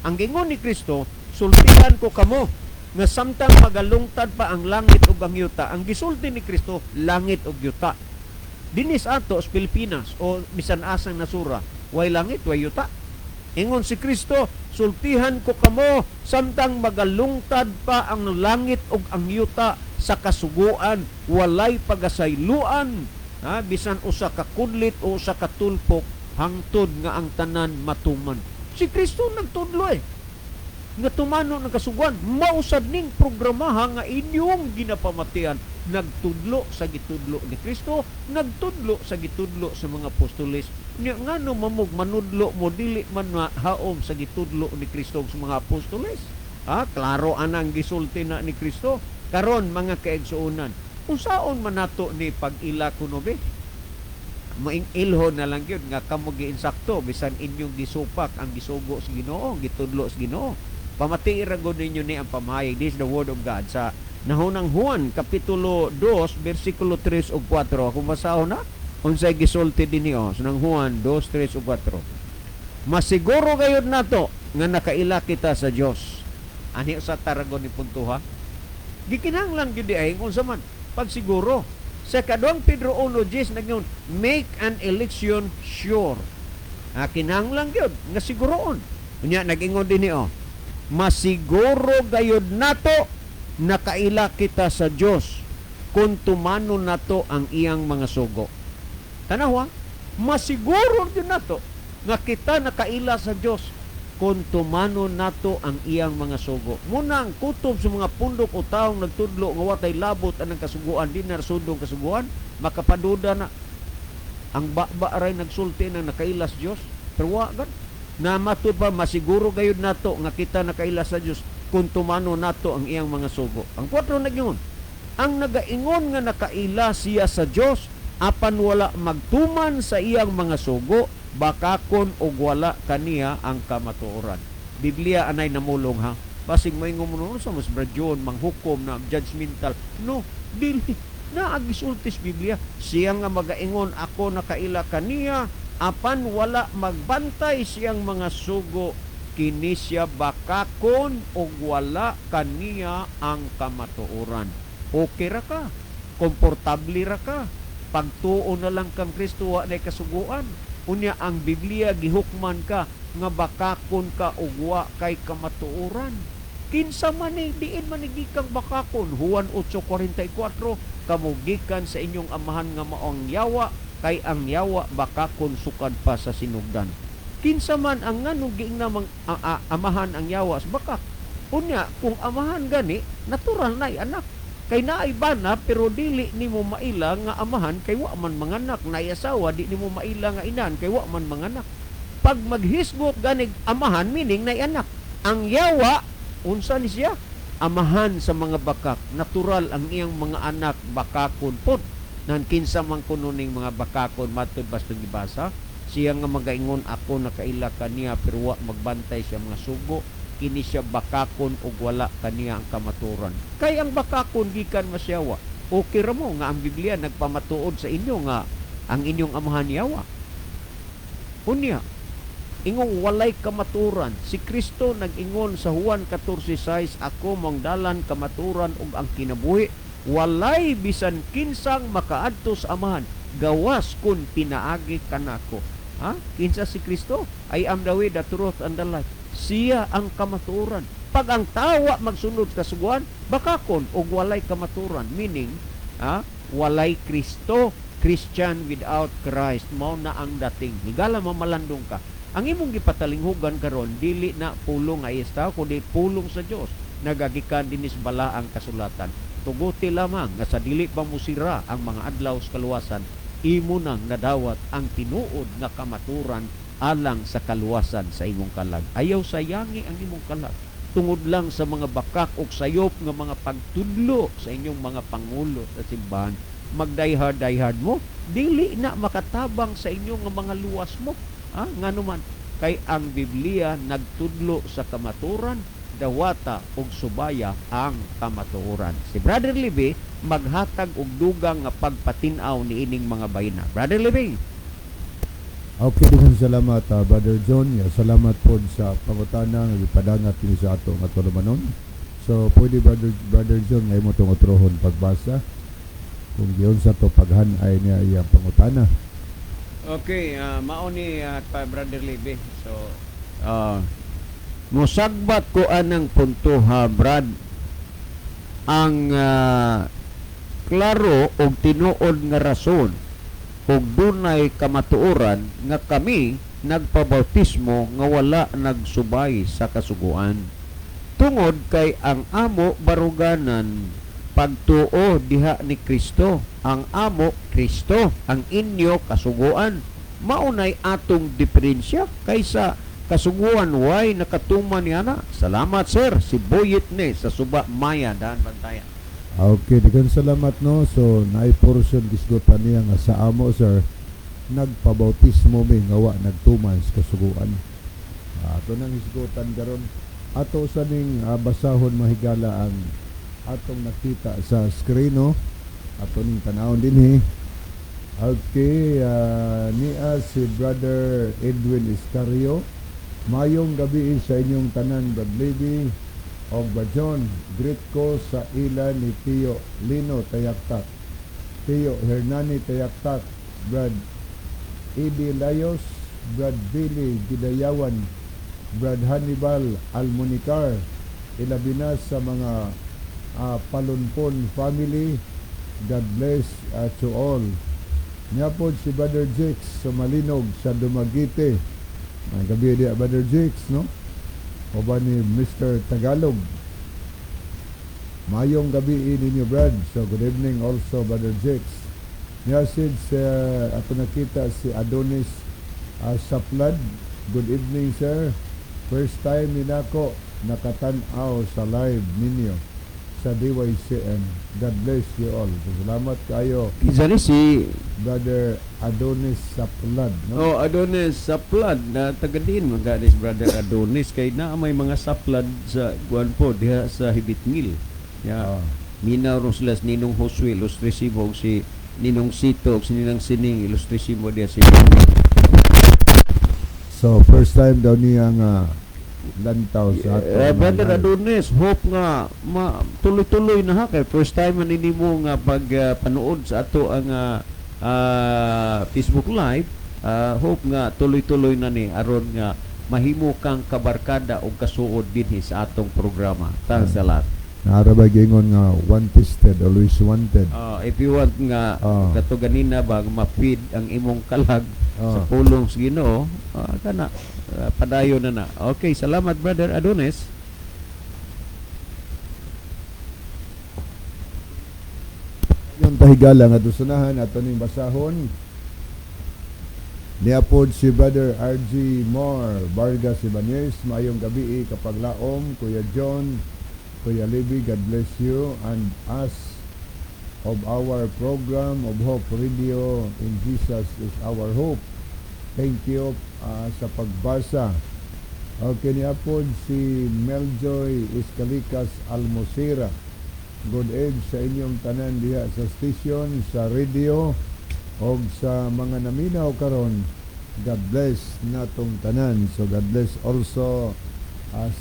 Speaker 2: Ang gingon ni Kristo, "Sultihan ko kamo nga samtang magalungtad pa ang langit ug ang yuta." Ang gisulti ni Kristo, langit ug yuta. Dinis ato sa Pilipinas o bisan asang nasura, way langit, way yuta. Ingon si Kristo, "Sultihan ko kamo samtang magalungtad pa ang langit ug ang yuta sa kasuguan, walay pagasayloan, ha, bisan usa ka kudlit o usa ka tulpok hangtod nga ang tanan matuman." Si Kristo nagtudlo nga tumano ng kasuguan. Mausad ning programaha nga inyong ginapamatian, nagtudlo sa gitudlo ni Kristo, nagtudlo sa gitudlo sa mga apostoles. Nya ngano mamog manudlo mo, dili man haom sa gitudlo ni Kristo sa mga apostoles? Ha, klaro anang gisulti na ni Kristo. Karon, mga kaigsuonan, unsaon man nato ni pag-ila kuno be? Maing ilhon na lang gyud nga kamo giinsakto bisan inyong gisupak ang gisugo sa Ginoo, gitudlo sa Ginoo. Pamatii ra gud ninyo ni ang pamahayag. This is the word of God sa Nahunang Juan kapitulo 2 bersikulo 3 ug 4. Kung basahon na unsay gisulti dinhi oh, sa nang Juan 2 3 ug 4. Masiguro gayud nato nga nakaila kita sa Dios. Ani sa taragon ni puntuha. Gikinahanglan gyud di ay unsa man pagsiguro. Sa kaduhang Pedro 1:10 nagnon, "Make an election sure." Ah, kinahanglan gyud nga siguroon. Unya nag-ingon dinhi oh. Masiguro gayud nato nakaila kita sa Dios kung tumanon nato ang iyang mga sugo. Tanawa, masiguro gyud nato nga kita nakaila sa Dios kung tumanon nato ang iyang mga sugo. Muna ang kutob sa mga pundok o taong nagtudlo nga watay labot anang kasuguan, di na sundong kasuguan, makapaduda na ang baba ray nagsulti na nakaila sa Dios, pero wa gad. Na matud pa, masiguro gayud nato nga kita nakaila sa Dios kung tumano nato ang iyang mga sugo. Ang 4 nagyon, ang nagaingon nga nakaila siya sa Dios apan wala magtuman sa iyang mga sugo, bakakon og wala kaniya ang kamatuoran. Biblia anay namulong ha. Basig moingon mo no sa mas Brad John manghukom na judgmental. No, dili na agisultis Biblia. Siya nga magaingon ako nakaila kaniya apan wala magbantay siyang mga sugo, kini siya bakakon og wala kaniya ang kamatuoran. Okay ra ka, komportable ra ka, pagtuo na lang kang Kristo, wa nay kasuguan. Unya ang Biblia gihukman ka nga bakakon ka og wa kay kamatuoran. Kinsa man ni, diin man ni gikang bakakon? Juan 8:44, kamo gikan sa inyong amahan nga mao ang yawa, kay ang yawa bakakon sukad pa sa sinugdan. Kinsa man ang nganong giingna mang amahan ang yawa sa bakak? Unya kung amahan gani, natural na anak. Kay naay bana pero dili nimo maila nga amahan kay wa man manganak, naay asawa di nimo maila nga inahan kay wa man manganak. Pag maghisgot ganig amahan, meaning nay anak. Ang yawa unsa ni siya? Amahan sa mga bakak. Natural ang iyang mga anak bakakon pod. Nan kinsa man kuno ning mga bakakon matud basta gibasa, siya nga magaingon ako nakaila kaniya pero wa magbantay siya mga sugo, kini siya bakakon og wala kaniya ang kamaturan. Kay ang bakakon gikan masyawa. Okay ra mo nga ang Biblia nagpamatuod sa inyo nga ang inyong amahan yawa. Unya, ingong walay kamaturan. Si Kristo nag-ingon sa Juan 14:6, ako mong dalan, kamaturan ug ang kinabuhi. Walay bisan kinsang makaadto sa amahan gawas kun pinaagi kanako. Ha? Kinsa si Kristo? I am the way, the truth, and the life. Siya ang kamaturan. Pag ang tawa magsunod kasuguan, bakakon og walay kamaturan. Meaning, ha, walay Kristo, Christian without Christ. Mao na ang dating. Higala mamalandong ka. Ang imong gipatalinghugan karon dili na pulong nga ista kundi pulong sa Dios nagagikan dinis balaang kasulatan. Tuguti lamang nga sa dili pa musira ang mga adlaw sa kaluwasan, imo nang nadawat ang tinuod nga kamaturan alang sa kaluwasan sa imong kalag. Ayaw sayangi ang imong kalag tungod lang sa mga bakak o sayop nga mga pagtudlo sa inyong mga pangulo sa simbahan. Mag-die hard, die hard mo, dili na makatabang sa inyong nga mga luwas mo. Ha? Ngano man, kay ang Biblia nagtudlo sa kamaturan, dawata og subaya ang kamatuoran. Si Brother Libby maghatag og dugang nga pagpatin-aw niining mga bayina. Brother Libby.
Speaker 3: Okay, daghang salamat, Brother John. Ya, salamat po sa pangutana nga gipadangat kini sa ato nga tulumanon. So, pwede Brother John nga imo tong utrohon pagbasa kung giunsa to paghan-ay niya iyang pangutana.
Speaker 2: Okay, mao ni pa Brother Libby. So, musagbat ko anang punto ha, Brad. Ang klaro og tinuod nga rason og dunay kamatuoran nga kami nagpabautismo nga wala nagsubay sa kasuguan. Tungod kay ang amo baruganan pagtuo diha ni Kristo. Ang amo Kristo, ang inyo kasuguan. Maunay atong diferensya kaysa kasuguan way nakatuman niana. Salamat, sir. Si Boyet ni sa Suba Maya, Daan Bantayan.
Speaker 3: Okay, daghang salamat, no. So naay portion gisgutan niya nga sa amo, sir, nagpabautismo mi nga wa nagtuman sa kasuguan. Ato nang hisgutan karon. Ato sa ning basahon, mahigala, ang atong nakita sa screen, no. Ato ning tanawon dinhi. Okay, niya si Brother Edwin Iscario. Mayong gabi sa inyong tanan, Brad Levy o Brad John. Greet ko sa ila ni Tio Lino Tayaktak, Tio Hernani Tayaktak, Brad Edi Layos, Brad Billy Gidayawan, Brad Hannibal Almunicar, ilabi na sa mga Palunpon family. God bless to all. Niya po si Brother Jakes sa Malinog sa Dumaguete. Ang gabi diya, Brother Jakes, no? O ba ni Mr. Tagalog. Mayong gabi ninyo, Brad. So good evening also, Brother Jakes. Niya sa ato nakita si Adonis Saplad. Good evening, sir. First time ninako nakatan-aw sa live ninyo sa DYCM. God bless you all. So, salamat kayo,
Speaker 2: Kinsa ni si
Speaker 3: Brother Adonis Saplad. No?
Speaker 2: Oh, Adonis Saplad na taga diin man ganis, Brother Adonis, kay naa may mga saplad sa kuan po diha sa Hibitngil. Ya. Minaw ron sila si Ninong Josue, ilustrisimo, ug si Ninong Sito, ug si Ninang Sining, ilustrisimo diha si Hibitngil.
Speaker 3: So first time daw niya nga lantaw sa ato.
Speaker 2: Eh,
Speaker 3: nga
Speaker 2: Brother
Speaker 3: live.
Speaker 2: Adonis, hope nga ma tuloy-tuloy na ha kay first time man nimo nga pag panood sa ato ang Facebook Live. Hope nga tuloy-tuloy na ni aron nga mahimo kang kabarkada o kasuod dinhi sa atong programa. Thanks a lot.
Speaker 3: Naara ba gingon nga one tested, always wanted.
Speaker 2: If you want nga kato ganina ba ma-feed ang imong kalag sa pulong sa Ginoo, kana padayon na na. Okay, salamat, Brother Adonis.
Speaker 3: Yung tahigala nga dusunahan ato ning basahon. Niapod si Brother RG Moore Vargas Ibanez, maayong gabi kapaglaom, Kuya John, Kuya Libby, God bless you and us of our program of Hope Radio in Jesus is our hope. Thank you sa pagbasa. Okay, niapod si Meljoy Escalicas Almosera. Good eve sa inyong tanan diha sa station, sa radio, og sa mga naminaw karon. God bless natong tanan. So God bless also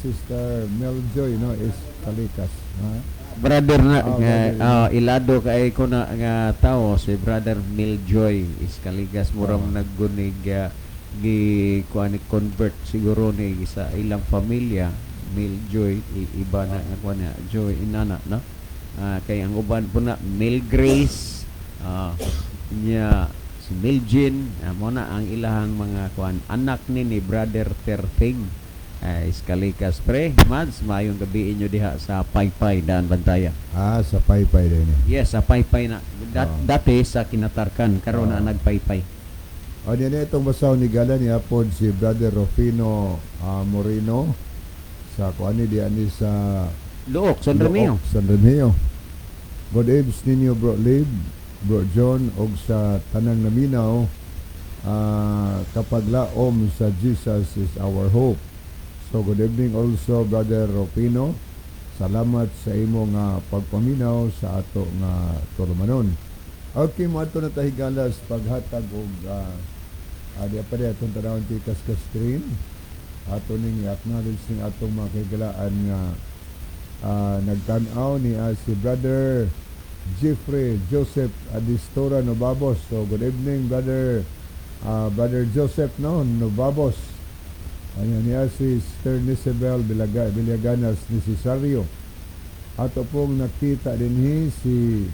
Speaker 3: Sister Meljoy, no, Escalicas. Ha?
Speaker 2: Brother na
Speaker 3: Ah,
Speaker 2: nga
Speaker 3: brother.
Speaker 2: Ilado kay ko na nga tao si Brother Miljoy Iskaligas, murang naggunig gi kuan ni convert siguro ni sa ilang pamilya Miljoy, iba na nga kuan na Joy inana, no? Kay ang uban po na Mil Grace, nya si Miljin, mo na ang ilahang mga kuan, anak ni Brother Terting Iskalikas. Pre Mads, maayong gabi inyo diha sa Paypay, Daan Bantaya.
Speaker 3: Ah, sa Paypay din eh.
Speaker 2: Yes, sa Paypay na. Dati sa Kinatarkan, karon na nagpaypay.
Speaker 3: O niya na itong basaw ni Gala ni Apod si Brother Rufino Moreno sa kuan ni diyan ni sa
Speaker 2: Luok, San Romeo.
Speaker 3: Looc, San Remeo. Good eves ninyo, Bro Lib, Bro John, og sa tanang naminaw kapag laom sa Jesus is our hope. So good evening also, Brother Rufino. Salamat sa imo nga pagpaminaw sa ato nga tulumanon. Okay, mo ato na tahigalas paghatag og di pa di atong tanawon ti kaskas screen. Ato ning i-acknowledge ning atong mga kahigalaan nga nagtan-aw ni si Brother Jeffrey Joseph Adistora Nobabos. So good evening, Brother Joseph, no, Nobabos. Ayan niya si Sister Nisabel Villaganas Necesario. Ato pong nakita dinhi si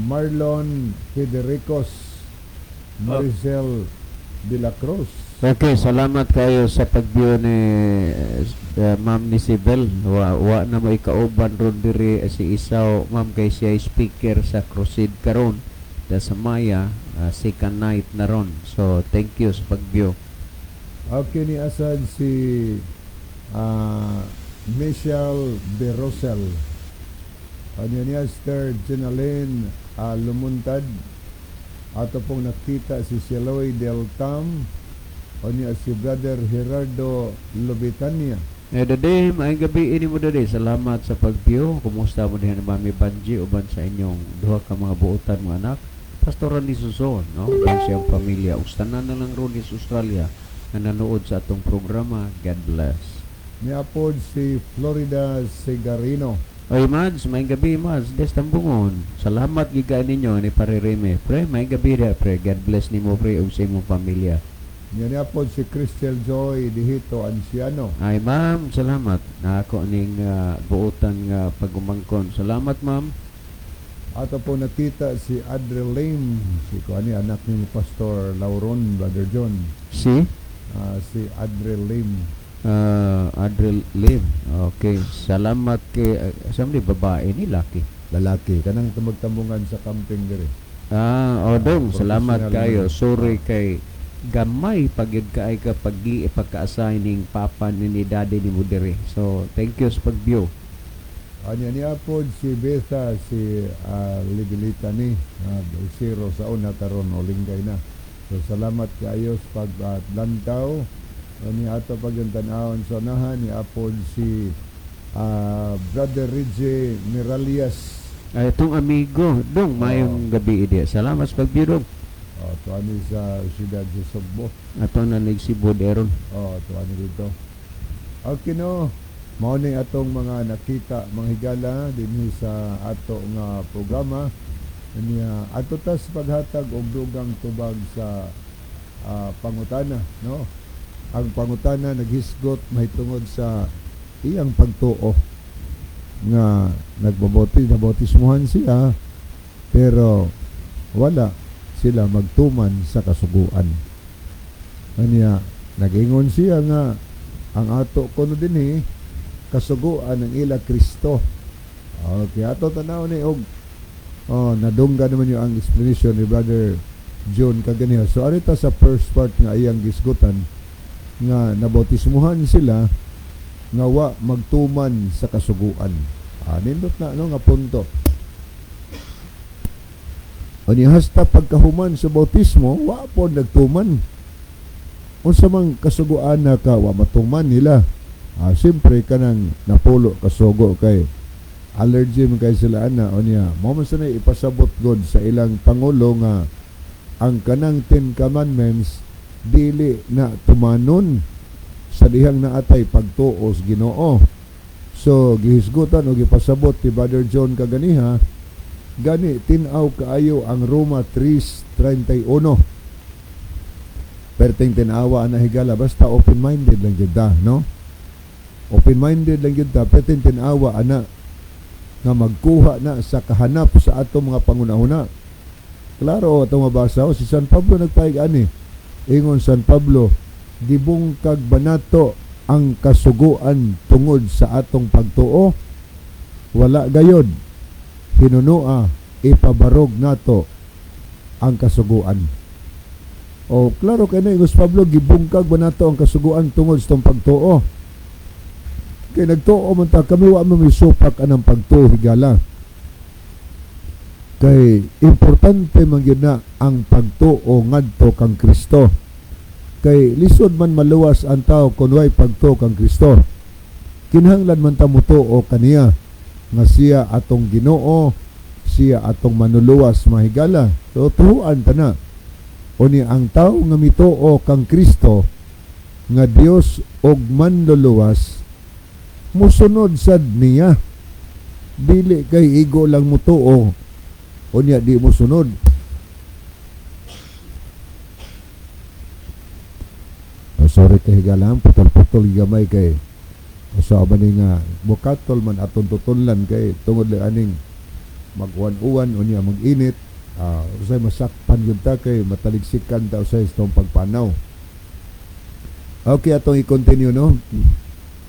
Speaker 3: Marlon Federicos Maricel de la Cruz.
Speaker 2: Okay, salamat kayo sa pag-view ni Ma'am Nisibel. Wa na mo ikauban ron diri si Isaw, ma'am, kay siya speaker sa crusade karon da sa Maya. Second night na ron. So thank you sa pag-view.
Speaker 3: Okay, ni asad si Michelle Berosel. Ano niya, Sister Jenaline Lumuntad. Ato pong nakita si Siloy Del Tam. O niya si Brother Gerardo Lobitania.
Speaker 2: Eh, dade, maayong gabi ini mo dade. Salamat sa pag-view. Kumusta mo diha ni Mami Banji uban sa inyong duha ka mga buotan mga anak. Pastor Randy Suson, no? Uban siyang pamilya. Ug tanan na lang ron sa Australia nga nanood sa atong programa. God bless.
Speaker 3: Niapod si Florida Segarino.
Speaker 2: Oy, Mads, maayong gabi, Mads. Des Tambungon. Salamat gigaan ninyo ni Pare Reme. Pre, maayong gabi diha, pre. God bless nimo, pre, ug sa imong pamilya.
Speaker 3: Niya niapod si Crystal Joy Dihito Anciano.
Speaker 2: Ay, ma'am, salamat. Na ako ning buotan nga pagumangkon. Salamat, ma'am.
Speaker 3: Ato po nakita si Adre Lim, si kuani anak ni Pastor Lauron, Brother John.
Speaker 2: Si
Speaker 3: Si Adre Lim.
Speaker 2: Adrel Lim. Okay, salamat kay sa ni babae ni laki.
Speaker 3: Lalaki kanang tumagtambungan sa camping diri.
Speaker 2: Ah, odong, salamat
Speaker 3: Professional
Speaker 2: kayo.
Speaker 3: man.
Speaker 2: Sorry kay gamay pagyud kaay ka pag pagka-assign ning papa ni daddy ni mo diri. So, thank you sa pag-view.
Speaker 3: Anya niapod si Betha si Libilita ni zero sa una karon o linggay na. So salamat kaayo sa pag lantaw. Ni ato pag yung tan-awon sa unahan niapod si Brother Reggie Miralias.
Speaker 2: Ay, itong amigo, dong, mayong gabi idi. Salamat sa pag-view, dong.
Speaker 3: Oh, tuani sa siyudad sa Sugbo.
Speaker 2: Ato na nagsibo deron.
Speaker 3: Oh, tuani dito. Okay no. Mao ni atong mga nakita mga higala dinhi sa ato nga programa. Niya ato tas paghatag og dugang tubag sa pangutana, no? Ang pangutana naghisgot mahitungod sa iyang pagtuo nga nagbabautis nabautismuhan siya pero wala sila magtuman sa kasuguan. Anya nag-ingon siya nga ang ato kuno dinhi kasuguan ng ila Kristo. Okay, ato tanaw ni og oh, nadungga naman yung ang explanation ni Brother John kaganiha. So arita sa first part nga iyang gisgutan nga nabautismuhan sila nga wa magtuman sa kasuguan. Nindot na no nga punto. Ani hasta pagkahuman sa bautismo, wa po nagtuman. Unsa mang kasuguan na ka wa matuman nila. Siyempre kanang napulo kasugo kay allergy man kay sila ana unya. Mao man sana ipasabot god sa ilang pangulo nga ang kanang Ten Commandments dili na tumanon sa dihang naatay pagtuos Ginoo. So gihisgutan o gipasabot ni Brother John kaganiha gani tin-aw kaayo ang Roma 3:31. Perting tinawa na higala basta open-minded lang gyud ta, no? Open-minded lang gyud ta, perting tinawa ana nga magkuha na sa kahanap sa atong mga pangunahuna. Klaro atong mabasa o si San Pablo nagpahig ani. Ingon San Pablo, gibungkag ba nato ang kasuguan tungod sa atong pagtuo? Wala gayod. Hinunua ipabarog nato ang kasuguan. O klaro kay na ingon si Pablo, gibungkag ba nato ang kasuguan tungod sa atong pagtuo? Kay nagtuo man ta kami, wa man may supak anang pagtuo higala. Kay importante man gyud na ang pagtuo ngadto kang Kristo. Kay lisod man maluwas ang tao kung way pagtuo kang Kristo. Kinahanglan man ta motuo kaniya nga siya atong Ginoo, siya atong manuluwas mahigala. So tuoan ta na. Uni ang tao nga mituo kang Kristo nga Dios og manluluwas, musunod sad niya. Dili kay igo lang mutuo unya di mosunod. Oh, sorry kay higala, putol-putol gamay kay usa man ni nga bukatol man atong tutunlan kay tungod lang aning mag-uwan-uwan unya mag-init, usay masakpan gyud ta kay mataligsikan ta usay sa itong pagpanaw. Okay, atong i-continue, no.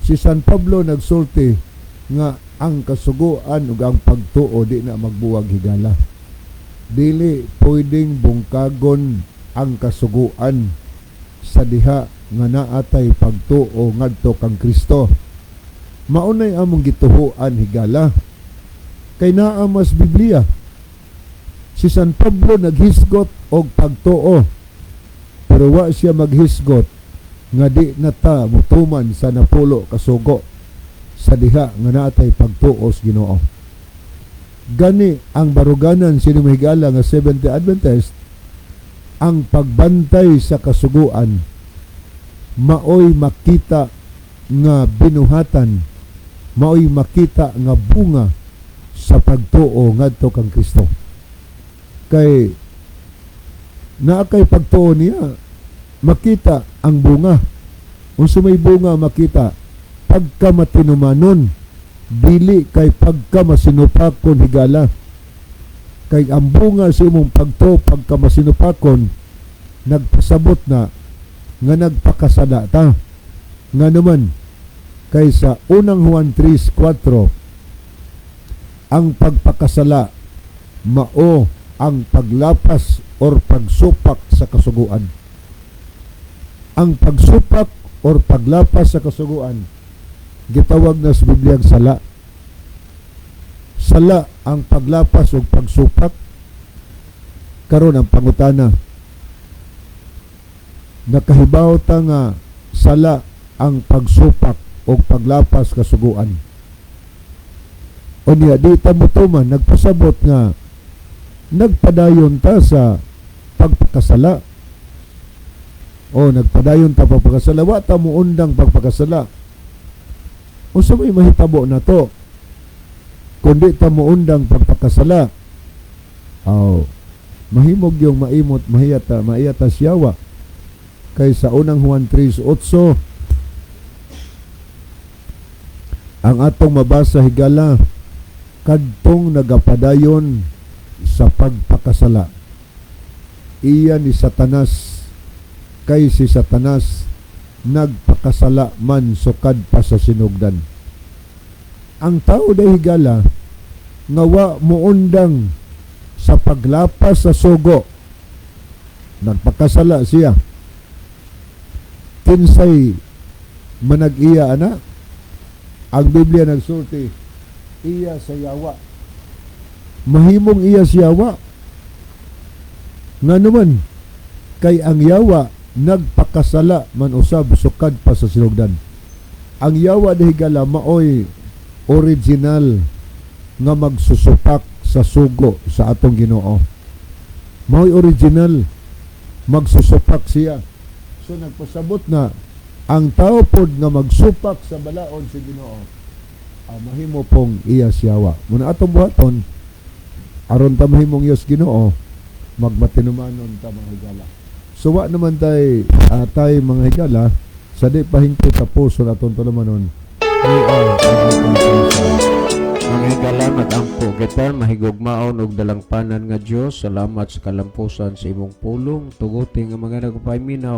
Speaker 3: Si San Pablo nagsulti nga ang kasuguan ug ang pagtuo di na magbuwag higala. Dili pwedeng bungkagon ang kasuguan sa diha nga naatay pagtuo ngadto kang Kristo. Maunay among gituhuan, higala, kay naa mas Biblia. Si San Pablo naghisgot og pagtuo, pero wa siya maghisgot nga di na ta mutuman sa 10 ka sugo sa diha nga naatay pagtuo sa Ginoo. Gani ang baruganan sini, higala, nga Seventh Adventist, ang pagbantay sa kasuguan maoy makita nga binuhatan, maoy makita nga bunga sa pagtuo ngadto kang Kristo. Kay naa kay pagtuo niya, makita ang bunga. Unsa may bunga makita? Pagka matinumanon, dili kay pagka masinupakon, higala. Kay ang bunga sa imong pagtuo pagka masinupakon, nagpasabot na nga nagpakasala ta. Nga naman, kay sa Unang Juan 3:4, ang pagpakasala mao ang paglapas or pagsupak sa kasuguan. Ang pagsupak or paglapas sa kasuguan, gitawag na sa Biblia ang sala. Sala ang paglapas o pagsupak. Karon ang pangutana, nakahibaw ta nga sala ang pagsupak o paglapas kasuguan. Unya di ta motuman, nagpasabot nga nagpadayon ta sa pagpakasala. O nagpadayon ta pagpakasala, wa ta muundang pagpakasala. Unsa may mahitabo na to? Kung di ta muundang pagpakasala, aw, mahimog yung maimot mahiyata maiyata siyawa. Kay sa Unang Juan 3:8, ang atong mabasa, higala, kadtong nagapadayon sa pagpakasala, iya ni Satanas, kay si Satanas nagpakasala man sukad pa sa sinugdan. Ang tao day, higala, nga wa muundang sa paglapas sa sugo, nagpakasala siya. Kinsay manag-iya ana? Ang Biblia nagsulti, iya sa yawa. Mahimong iya sa yawa. Nga naman, kay ang yawa nagpakasala man usab sukad pa sa sinugdan. Ang yawa, higala, maoy original nga magsusupak sa sugo sa atong Ginoo. Maoy original magsusupak siya. So nagpasabot na ang tao pod nga magsupak sa balaod sa Ginoo, mahimo pong iya siyawa. Muna atong buhaton aron ta mahimong iya sa Ginoo, magmatinumanon ta, mga higala. So wa naman tay mga higala, sa di pa hingpit tapuson atong tulumanon. We are
Speaker 2: Mga higala, mag-ampo kita. Mahigugmaon og dalangpanan nga Dios, salamat sa kalampusan sa imong pulong. Tuguti nga mga nagpaminaw